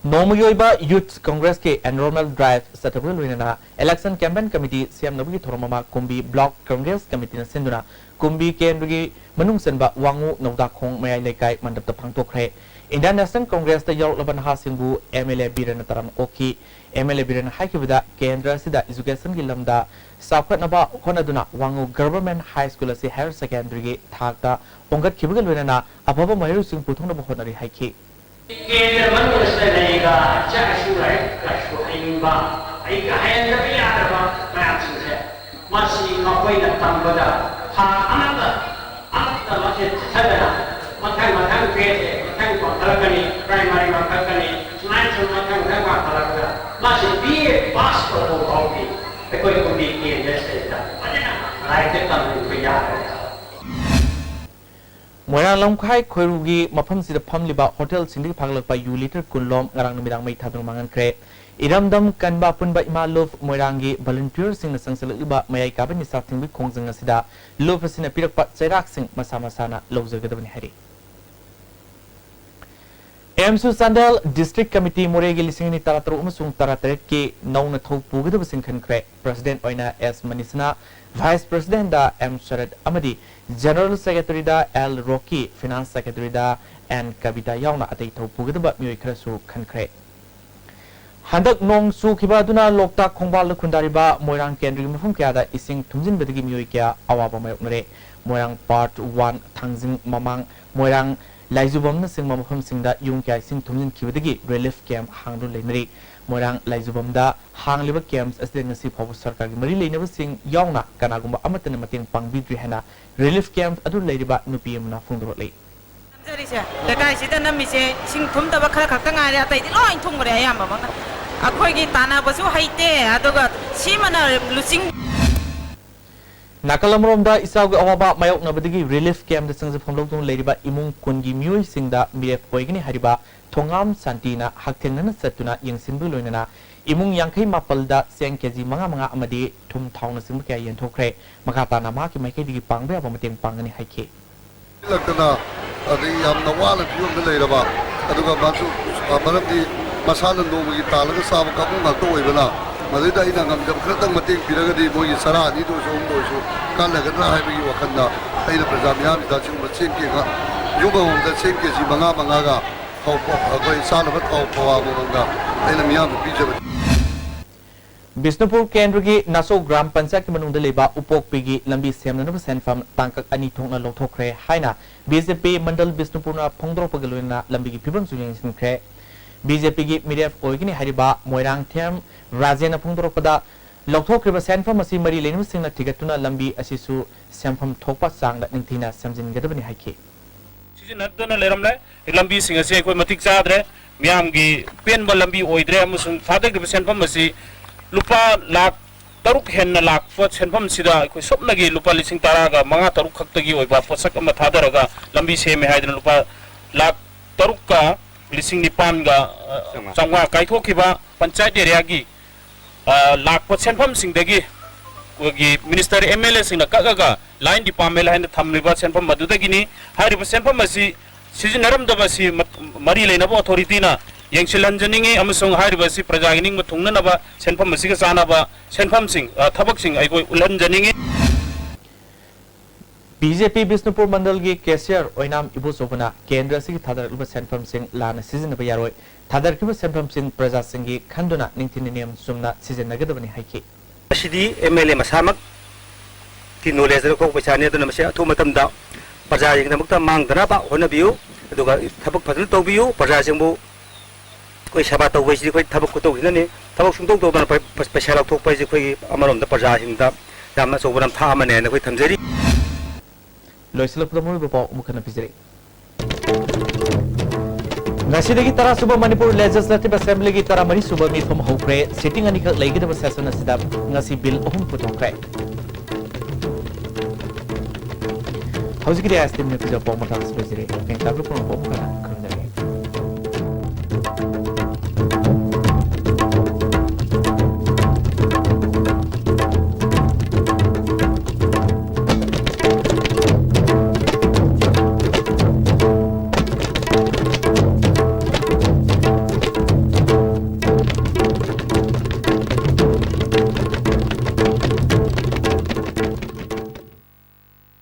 ꯅꯣꯡꯃꯒꯤ ꯑꯣꯏꯕ Youth Congressꯀꯤ annual drive ꯆꯠꯊꯕꯒ ꯂꯣꯏꯅꯅ election campaign committee ꯁꯦꯝꯅꯕꯒꯤ ꯊꯧꯔꯝ ꯑꯃ ꯀꯨꯝꯕꯤ Block Congress Committeeꯅ ꯁꯤꯟꯗꯨꯅ ꯀꯨꯝꯕꯤ ꯀꯦꯟꯗ꯭ꯔꯒꯤ ꯃꯅꯨꯡ ꯆꯟꯕ ꯋꯥꯉꯨ ꯅꯧꯗꯥꯈꯣꯡ ꯃꯌꯥꯏ ꯂꯩꯀꯥꯏ ꯃꯟꯗꯞꯇ ꯄꯥꯡꯊꯣꯛꯈ꯭ꯔꯦ꯫ Indian National Congressꯇ ꯌꯥꯎꯔꯛꯂꯕ ꯅꯍꯥꯁꯤꯡꯕꯨ MLA ꯕꯤꯔꯦꯟꯅ ꯇꯔꯥꯝꯅ ꯑꯣꯛꯈꯤ꯫ MLA ꯕꯤꯔꯦꯟꯅ ꯍꯥꯏꯈꯤꯕꯗ ꯀꯦꯟꯗ꯭ꯔ ꯑꯁꯤꯗ educationꯒꯤ ꯂꯝꯗ ꯆꯥꯎꯈꯠꯅꯕ ꯍꯣꯠꯅꯗꯨꯅ ꯋꯥꯉꯨ Government High School ꯑꯁꯤ higher secondaryꯒꯤ ꯊꯥꯛꯇ ꯍꯣꯡꯒꯠꯈꯤꯕꯒ ꯂꯣꯏꯅꯅ ꯑꯐꯕ ꯃꯍꯩꯔꯣꯏꯁꯤꯡ ꯄꯨꯊꯣꯛꯅꯕ ꯍꯣꯠꯅꯔꯤ ꯍꯥꯏꯈꯤ꯫ ꯀꯦꯟꯗ꯭ꯔ ꯃꯅꯨꯡꯗ ꯂꯩꯔꯤꯕ ꯏꯆꯥ ꯏꯁꯨ ꯂꯥꯏꯔꯤꯛ ꯂꯥꯏꯁꯨ ꯍꯩꯅꯤꯡꯕ, ꯑꯩꯒ ꯍꯩꯍꯟꯗꯕ ꯌꯥꯗꯕ ꯃꯌꯥꯝꯁꯤꯡꯁꯦ, ꯃꯁꯤ ꯃꯈꯣꯏꯅ ꯇꯝꯕꯗ ꯊꯥ ꯑꯃꯗ, ꯑꯃꯠꯇ ꯃꯁꯦ ꯆꯤꯊꯗꯅ ꯃꯊꯪ ꯃꯊꯪ grade ꯃꯊꯪ ꯋꯥꯡꯈꯠꯂꯛꯀꯅꯤ, primary ꯋꯥꯡꯈꯠꯂꯛꯀꯅꯤ, ꯁꯨꯃꯥꯏꯅ ꯁꯨꯝ ꯃꯊꯪ ꯃꯊꯪ ꯋꯥꯡꯈꯠꯂꯛꯄꯗ ꯃꯥꯁꯤ BA pass ꯇꯧꯕ ꯐꯥꯎꯗꯤ ꯑꯩꯈꯣꯏ ꯀꯨꯝꯕꯤ ꯃꯣꯏꯔꯥꯡ ꯂꯝꯈꯥꯏ ꯈꯣꯏꯔꯨꯒꯤ ꯃꯐꯝꯁꯤꯗ ꯐꯝꯂꯤꯕ ꯍꯣꯇꯦꯜꯁꯤꯡꯗꯒꯤ ꯐꯥꯒꯠꯂꯛꯄ ꯌꯨ ꯂꯤꯇꯔ ꯀꯨꯟ ꯂꯣꯝ ꯉꯔꯥꯡ ꯅꯨꯃꯤꯗꯥꯡ ꯃꯩ ꯊꯥꯗꯨꯅ ꯃꯥꯡꯍꯟꯈ꯭ꯔꯦ꯫ ꯏꯔꯝꯗꯝ ꯀꯟꯕ ꯑꯄꯨꯟꯕ ꯏꯃꯥ ꯂꯨꯞ ꯃꯣꯏꯔꯥꯡꯒꯤ ꯚꯣꯂꯨꯟꯇꯤꯌꯔꯁꯤꯡꯅ ꯆꯪꯁꯤꯜꯂꯛꯂꯤꯕ ꯃꯌꯥꯏ ꯀꯥꯕ ꯅꯤꯁꯥ ꯊꯤꯡꯕꯒꯤ ꯈꯣꯡꯖꯪ ꯑꯁꯤꯗ ꯂꯨꯞ ꯑꯁꯤꯅ ꯄꯤꯔꯛꯄ ꯆꯩꯔꯥꯛꯁꯤꯡ ꯃꯁꯥ ꯃꯁꯥꯅ ꯂꯧꯖꯒꯗꯕꯅꯤ ꯍꯥꯏꯔꯤ꯫ ꯑꯦꯝꯁꯨ ꯆꯥꯟꯗꯦꯜ ꯗꯤꯁꯇ꯭ꯔꯤꯛ ꯀꯃꯤꯇꯤ ꯃꯣꯔꯦꯒꯤ ꯂꯤꯁꯤꯡ ꯑꯅꯤ ꯇꯔꯥꯇꯔꯨꯛ ꯑꯃꯁꯨꯡ ꯇꯔꯥꯇꯔꯦꯠꯀꯤ ꯅꯧꯅ ꯊꯧ ꯄꯨꯒꯗꯕꯁꯤꯡ ꯈꯟꯈ꯭ꯔꯦ꯫ ꯄ꯭ꯔꯁꯤꯗꯦꯟꯠ ꯑꯣꯏꯅ ꯑꯦꯁ ꯃꯅꯤꯁꯅꯥ, ꯚꯥꯏꯁ ꯄ꯭ꯔꯁꯤꯗꯦꯟꯠꯇ ꯑꯦꯝ ꯁꯔꯠ ꯑꯃꯗꯤ ꯖꯦꯅꯔꯦꯜ ꯁꯦꯀ꯭ꯔꯦꯇꯔꯤꯗ ꯑꯦꯜ ꯔꯣꯀꯤ, ꯐꯤꯅꯥꯟꯁ ꯁꯦꯀ꯭ꯔꯦꯇꯔꯤꯗ ꯑꯦꯟ ꯀꯕꯤꯇꯥ ꯌꯥꯎꯅ ꯑꯇꯩ ꯊꯧ ꯄꯨꯒꯗꯕ ꯃꯤꯑꯣꯏ ꯈꯔꯁꯨ ꯈꯟꯈ꯭ꯔꯦ꯫ ꯍꯟꯗꯛ ꯅꯣꯡ ꯆꯨꯈꯤꯕ ꯑꯗꯨꯅ ꯂꯣꯛꯇꯥꯛ ꯈꯣꯡꯕꯥꯜꯗ ꯈꯨꯟꯗꯥꯔꯤꯕ ꯃꯣꯏꯔꯥꯡ ꯀꯦꯟꯗ꯭ꯔꯒꯤ ꯃꯐꯝ ꯀꯌꯥꯗ ꯏꯁꯤꯡ ꯊꯨꯝꯖꯤꯟꯕꯗꯒꯤ ꯃꯤꯑꯣꯏ ꯀꯌꯥ ꯑꯋꯥꯕ ꯃꯥꯌꯣꯛꯅꯔꯦ꯫ ꯃꯣꯏꯔꯥꯡ ꯄꯥꯔꯠ ꯋꯥꯟ, ꯊꯥꯡꯖꯤꯡ ꯃꯃꯥꯡ, ꯃꯣꯏꯔꯥꯡ ꯂꯥꯏꯖꯨꯕꯝꯅꯆꯤꯡꯕ ꯃꯐꯝꯁꯤꯡꯗ ꯌꯨꯝ ꯀꯌꯥ ꯏꯁꯤꯡ ꯊꯨꯝꯖꯤꯟꯈꯤꯕꯗꯒꯤ ꯔꯤꯂꯤꯐ ꯀꯦꯝꯞ ꯍꯥꯡꯗꯨꯅ ꯂꯩꯅꯔꯤ꯫ ꯃꯣꯏꯔꯥꯡ ꯂꯥꯏꯖꯨꯕꯝꯗ ꯍꯥꯡꯂꯤꯕ ꯀꯦꯝꯞ ꯑꯁꯤꯗ ꯉꯁꯤ ꯐꯥꯎꯕ ꯁꯔꯀꯥꯔꯒꯤ ꯃꯔꯤ ꯂꯩꯅꯕꯁꯤꯡ ꯌꯥꯎꯅ ꯀꯅꯥꯒꯨꯝꯕ ꯑꯃꯠꯇꯅ ꯃꯇꯦꯡ ꯄꯥꯡꯕꯤꯗ꯭ꯔꯤ ꯍꯥꯏꯅ ꯔꯤꯂꯤꯐ ꯀꯦꯝꯞ ꯑꯗꯨ ꯂꯩꯔꯤꯕ ꯅꯨꯄꯤ ꯑꯃꯅ ꯐꯣꯡꯗꯣꯔꯛꯂꯤ꯫ ꯅꯝꯖꯔꯤꯁꯦ, ꯂꯩꯀꯥꯏꯁꯤꯗ ꯅꯝꯃꯤꯁꯦ ꯏꯁꯤꯡ ꯊꯨꯝꯗꯕ ꯈꯔ ꯈꯛꯇ ꯉꯥꯏꯔꯦ, ꯑꯇꯩꯗꯤ ꯂꯣꯏ ꯊꯨꯝꯈ꯭ꯔꯦ ꯑꯌꯥꯝꯕꯃꯛꯅ꯫ ꯑꯩꯈꯣꯏꯒꯤ ꯇꯥꯟꯅꯕꯁꯨ ꯍꯩꯇꯦ, ꯑꯗꯨꯒ ꯁꯤꯃꯅ ꯂꯨꯆꯤꯡ ꯅꯥꯀꯜ ꯑꯃꯔꯣꯝꯗ ꯏꯆꯥꯎꯒꯤ ꯑꯋꯥꯕ ꯃꯥꯌꯣꯛꯅꯕꯗꯒꯤ ꯔꯤꯂꯤꯐ ꯀꯦꯝꯞꯇ ꯆꯪꯖꯐꯝ ꯂꯧꯗꯨꯅ ꯂꯩꯔꯤꯕ ꯏꯃꯨꯡ ꯀꯨꯟꯒꯤ ꯃꯤꯑꯣꯏꯁꯤꯡꯗ ꯃꯤꯔꯦꯞ ꯑꯣꯏꯒꯅꯤ ꯍꯥꯏꯔꯤꯕ ꯊꯣꯉꯥꯝ ꯁꯥꯟꯇꯤꯅ ꯍꯛꯊꯦꯡꯅꯅ ꯆꯠꯇꯨꯅ ꯌꯦꯡꯁꯤꯟꯕꯒ ꯂꯣꯏꯅꯅ ꯏꯃꯨꯡ ꯌꯥꯡꯈꯩ ꯃꯥꯄꯜꯗ ꯆꯦꯡ ꯀꯦꯖꯤ ꯃꯉꯥ ꯃꯉꯥ ꯑꯃꯗꯤ ꯊꯨꯝ ꯊꯥꯎꯅꯆꯤꯡꯕ ꯀꯌꯥ ꯌꯦꯟꯊꯣꯛꯈ꯭ꯔꯦ꯫ ꯃꯈꯥ ꯇꯥꯅ ꯃꯍꯥꯛꯀꯤ ꯃꯥꯏꯀꯩꯗꯒꯤ ꯄꯥꯡꯕ ꯌꯥꯕ ꯃꯇꯦꯡ ꯄꯥꯡꯒꯅꯤ ꯍꯥꯏꯈꯤ꯫ ꯂꯛꯇꯅ ꯑꯗꯩ ꯌꯥꯝꯅ ꯋꯥꯅ ꯐꯤꯕꯝꯗ ꯂꯩꯔꯕ, ꯑꯗꯨꯒ ꯃꯥꯁꯨ, ꯑ, ꯃꯔꯝꯗꯤ ꯃꯁꯥꯅ ꯅꯣꯡꯃꯒꯤ ꯇꯥꯜꯂꯒ ꯆꯥꯕ ꯀꯥꯡꯕꯨ ꯉꯥꯛꯇ ꯑꯣꯏꯕꯅ, ꯃꯗꯩꯗ ꯑꯩꯅ ꯉꯝꯖꯕ ꯈꯔꯇꯪ ꯃꯇꯦꯡ ꯄꯤꯔꯒꯗꯤ ꯃꯣꯏꯒꯤ ꯆꯔꯥ ꯑꯅꯤꯗ ꯑꯣꯏꯔꯁꯨ ꯑꯍꯨꯝꯗ ꯑꯣꯏꯔꯁꯨ ꯀꯥꯟꯅꯒꯗ꯭ꯔꯥ ꯍꯥꯏꯕꯒꯤ ꯋꯥꯈꯜꯗ ꯑꯩꯅ ꯄ꯭ꯔꯖꯥ ꯃꯤꯌꯥꯝꯁꯤꯗ ꯑꯁꯤꯒꯨꯝꯕ ꯆꯦꯡ ꯀꯦꯒ ꯌꯨꯝ ꯑꯃꯃꯝꯗ ꯆꯦꯡ ꯀꯦꯖꯤ ꯃꯉꯥ ꯃꯉꯥꯒ ꯊꯥꯎ ꯄ-, ꯑꯩꯈꯣꯏ ꯆꯥꯅꯕ ꯊꯥꯎ ꯄꯋꯥ ꯑꯃꯃꯝꯒ ꯑꯩꯅ ꯃꯤꯌꯥꯝꯗ ꯄꯤꯖꯕꯅꯤ꯫ ꯕꯤꯁꯅꯨꯄꯨꯔ ꯀꯦꯟꯗ꯭ꯔꯒꯤ ꯅꯥꯆꯧ ꯒ꯭ꯔꯥꯝ ꯄꯟꯆꯥꯌꯠꯀꯤ ꯃꯅꯨꯡꯗ ꯂꯩꯕ ꯎꯄꯣꯛꯄꯤꯒꯤ ꯂꯝꯕꯤ ꯁꯦꯝꯅꯅꯕ ꯁꯦꯟꯐꯝ ꯇꯥꯡꯀꯛ ꯑꯅꯤ ꯊꯣꯛꯅ ꯂꯧꯊꯣꯛꯈ꯭ꯔꯦ ꯍꯥꯏꯅ ꯕꯤ ꯖꯦ ꯄꯤ ꯃꯟꯗꯜ ꯕꯤꯁꯅꯨꯄꯨꯔꯅ ꯐꯣꯡꯗꯣꯔꯛꯄꯒ ꯂꯣꯏꯅꯅ ꯂꯝꯕꯤꯒꯤ ꯐꯤꯕꯝꯁꯨ ꯌꯦꯡꯁꯤꯟꯈ꯭ꯔꯦ꯫ ꯕꯤ ꯖꯦ ꯄꯤꯒꯤ ꯃꯤꯔꯦꯞ ꯑꯣꯏꯒꯅꯤ ꯍꯥꯏꯔꯤꯕ ꯃꯣꯏꯔꯥꯡꯊꯦꯝ ꯔꯥꯖꯦꯟꯅ ꯐꯣꯡꯗꯣꯔꯛꯄꯗ, ꯂꯧꯊꯣꯛꯈ꯭ꯔꯤꯕ ꯁꯦꯟꯐꯝ ꯑꯁꯤ ꯃꯔꯤ ꯂꯩꯅꯕꯁꯤꯡꯅ ꯊꯤꯒꯠꯇꯨꯅ ꯂꯝꯕꯤ ꯑꯁꯤꯁꯨ ꯁꯦꯟꯐꯝ ꯊꯣꯛꯄ ꯆꯥꯡꯗ ꯅꯤꯡꯊꯤꯅ ꯁꯦꯝꯖꯤꯟꯒꯗꯕꯅꯤ ꯍꯥꯏꯈꯤ꯫ ꯁꯤꯖꯤꯟꯅꯗꯅ ꯂꯩꯔꯝꯂꯦ꯫ ꯂꯝꯕꯤꯁꯤꯡ ꯑꯁꯤ ꯑꯩꯈꯣꯏ ꯃꯇꯤꯛ ꯆꯥꯗ꯭ꯔꯦ꯫ ꯃꯤꯌꯥꯝꯒꯤ ꯄꯦꯟꯕ ꯂꯝꯕꯤ ꯑꯣꯏꯗ꯭ꯔꯦ ꯑꯃꯁꯨꯡ ꯊꯥꯗꯈ꯭ꯔꯤꯕ ꯁꯦꯟꯐꯝ ꯑꯁꯤ ꯂꯨꯄꯥ ꯂꯥꯈ ꯇꯔꯨꯛ ꯍꯦꯟꯅ ꯂꯥꯛꯄ ꯁꯦꯟꯐꯝꯁꯤꯗ ꯑꯩꯈꯣꯏ ꯁꯨꯞꯅꯒꯤ ꯂꯨꯄꯥ ꯂꯤꯁꯤꯡ ꯇꯔꯥꯒ ꯃꯉꯥ ꯇꯔꯨꯛ ꯈꯛꯇꯒꯤ ꯑꯣꯏꯕ ꯄꯣꯠꯁꯛ ꯑꯃ ꯊꯥꯗꯔꯒ ꯂꯝꯕꯤ ꯁꯦꯝꯃꯦ ꯍꯥꯏꯗꯅ ꯂꯨꯄꯥ ꯂꯥꯈ ꯇꯔꯨꯛꯀ ꯂꯤꯁꯤꯡ ꯅꯤꯄꯥꯟꯒ, ꯑ, ꯆꯥꯝꯃꯉꯥ꯫ ꯆꯥꯝꯃꯉꯥ ꯀꯥꯏꯊꯣꯛꯈꯤꯕ ꯄꯟꯆꯥꯌꯠ ꯑꯦꯔꯤꯌꯥꯒꯤ, ꯑ, ꯂꯥꯛꯄ ꯁꯦꯟꯐꯝꯁꯤꯡꯗꯒꯤ ꯑꯩꯈꯣꯏꯒꯤ ꯃꯤꯅꯤꯁꯇꯔ, ꯑꯦꯝ ꯑꯦꯜ ꯑꯦꯁꯤꯡꯅ ꯀꯛꯑꯒ ꯂꯥꯏꯟ ꯗꯤꯄꯥꯔꯠꯃꯦꯟ ꯍꯥꯏꯅ ꯊꯝꯂꯤꯕ ꯁꯦꯟꯐꯝ ꯑꯗꯨꯗꯒꯤꯅꯤ꯫ ꯍꯥꯏꯔꯤꯕ ꯁꯦꯟꯐꯝ ꯑꯁꯤ ꯁꯤꯖꯤꯟꯅꯔꯝꯗꯕ ꯑꯁꯤ ꯃ-, ꯃꯔꯤ ꯂꯩꯅꯕ ꯑꯣꯊꯣꯔꯤꯇꯤꯅ ꯌꯦꯡꯁꯤꯜꯍꯟꯖꯅꯤꯡꯏ ꯑꯃꯁꯨꯡ ꯍꯥꯏꯔꯤꯕ ꯑꯁꯤ ꯄ꯭ꯔꯖꯥꯒꯤ ꯅꯤꯡꯕ ꯊꯨꯡꯅꯅꯕ ꯁꯦꯟꯐꯝ ꯑꯁꯤꯒ ꯆꯥꯟꯅꯕ ꯁꯦꯟꯐꯝꯁꯤꯡ, ꯑ, ꯊꯕꯛꯁꯤꯡ ꯑꯩꯈꯣꯏ ꯎꯠꯍꯟꯖꯅꯤꯡꯏ꯫ ꯕꯤ ꯖꯦ ꯄꯤ ꯕꯤꯁꯅꯨꯄꯨꯔ ꯃꯟꯗꯜꯒꯤ ꯀꯦꯁꯤꯌꯔ ꯑꯣꯏꯅꯥꯝ ꯏꯕꯣꯆꯧꯕꯅ ꯀꯦꯟꯗ꯭ꯔ ꯑꯁꯤꯒꯤ ꯊꯥꯗꯔꯛꯂꯤꯕ ꯁꯦꯟꯐꯝꯁꯤꯡ ꯂꯥꯟꯅ ꯁꯤꯖꯤꯟꯅꯕ ꯌꯥꯔꯣꯏ, ꯊꯥꯗꯔꯛꯈꯤꯕ ꯁꯦꯟꯐꯝꯁꯤꯡ ꯄ꯭ꯔꯖꯥꯁꯤꯡꯒꯤ ꯈꯟꯗꯨꯅ ꯅꯤꯡꯊꯤꯅ ꯅꯤꯌꯝ ꯆꯨꯝꯅ ꯁꯤꯖꯤꯟꯅꯒꯗꯕꯅꯤ ꯍꯥꯏꯈꯤ꯫ ꯃꯁꯤꯗꯤ ꯑꯦꯝ ꯑꯦꯜ ꯑꯦ ꯃꯁꯥꯃꯛꯀꯤ ꯅꯣꯂꯦꯖꯇ ꯂꯧꯊꯣꯛꯄ ꯄꯩꯁꯥꯅꯤ꯫ ꯑꯗꯨꯅ ꯃꯁꯤ ꯑꯊꯨꯕ ꯃꯇꯝꯗ ꯄ꯭ꯔꯖꯥꯁꯤꯡꯒꯤꯗꯃꯛꯇ ꯃꯥꯡꯗꯅꯕ ꯍꯣꯠꯅꯕꯤꯌꯨ꯫ ꯑꯗꯨꯒ ꯊꯕꯛ ꯐꯖꯅ ꯇꯧꯕꯤꯌꯨ꯫ ꯄ꯭ꯔꯖꯥꯁꯤꯡꯕꯨ ꯑꯩꯈꯣꯏ ꯁꯦꯕꯥ ꯇꯧꯕ ꯍꯥꯏꯁꯤꯗꯤ ꯑꯩꯈꯣꯏ ꯊꯕꯛ ꯈꯨꯇꯧꯁꯤꯅꯅꯤ꯫ ꯊꯕꯛ ꯁꯨꯡꯇꯧ ꯇꯧꯗꯅ ꯄꯩ-, ꯄꯩꯁꯥ ꯂꯧꯊꯣꯛꯄ ꯍꯥꯏꯁꯤ ꯑꯩꯈꯣꯏꯒꯤ ꯑꯃꯔꯣꯝꯗ ꯄ꯭ꯔꯖꯥꯁꯤꯡꯗ ꯌꯥꯝꯅ ꯑꯆꯧꯕ ꯅꯝꯊꯥꯛ ꯑꯃꯅꯦꯅ ꯑꯩꯈꯣꯏ ꯊꯝꯖꯔꯤ꯫ ꯂꯣꯏꯁꯤꯜꯂꯛꯄꯗ ꯃꯔꯨꯑꯣꯏꯕ ꯄꯥꯎ ꯑꯃꯨꯛ ꯍꯟꯅ ꯄꯤꯖꯔꯤ꯫ ꯉꯁꯤꯗꯒꯤ ꯇꯔꯥ ꯁꯨꯕ ꯃꯅꯤꯄꯨꯔ ꯂꯦꯖꯤꯁꯂꯦꯇꯤꯚ ꯑꯦꯁꯦꯝꯕ꯭ꯂꯤꯒꯤ ꯇꯔꯥꯃꯔꯤ ꯁꯨꯕ ꯃꯤꯐꯝ ꯍꯧꯈ꯭ꯔꯦ꯫ ꯁꯤꯇꯤꯡ ꯑꯅꯤꯈꯛ ꯂꯩꯒꯗꯕ ꯁꯦꯁꯟ ꯑꯁꯤꯗ ꯉꯁꯤ ꯕꯤꯜ ꯑꯍꯨꯝ ꯄꯨꯊꯣꯛꯈ꯭ꯔꯦ꯫ ꯍꯧꯖꯤꯛꯀꯤꯗꯤ ꯑꯥꯏ ꯑꯦꯁ ꯇꯤꯚꯤꯅ ꯄꯤꯖꯕ ꯄꯥꯎ ꯃꯇꯥꯡ ꯑꯁꯤ ꯂꯣꯏꯖꯔꯦ꯫ ꯃꯦꯟ ꯇꯥꯕ ꯄꯨꯝꯅꯃꯛꯄꯨ ꯑꯃꯨꯛ ꯍꯟꯅ ꯈꯨꯔꯨꯝꯖꯔꯤ꯫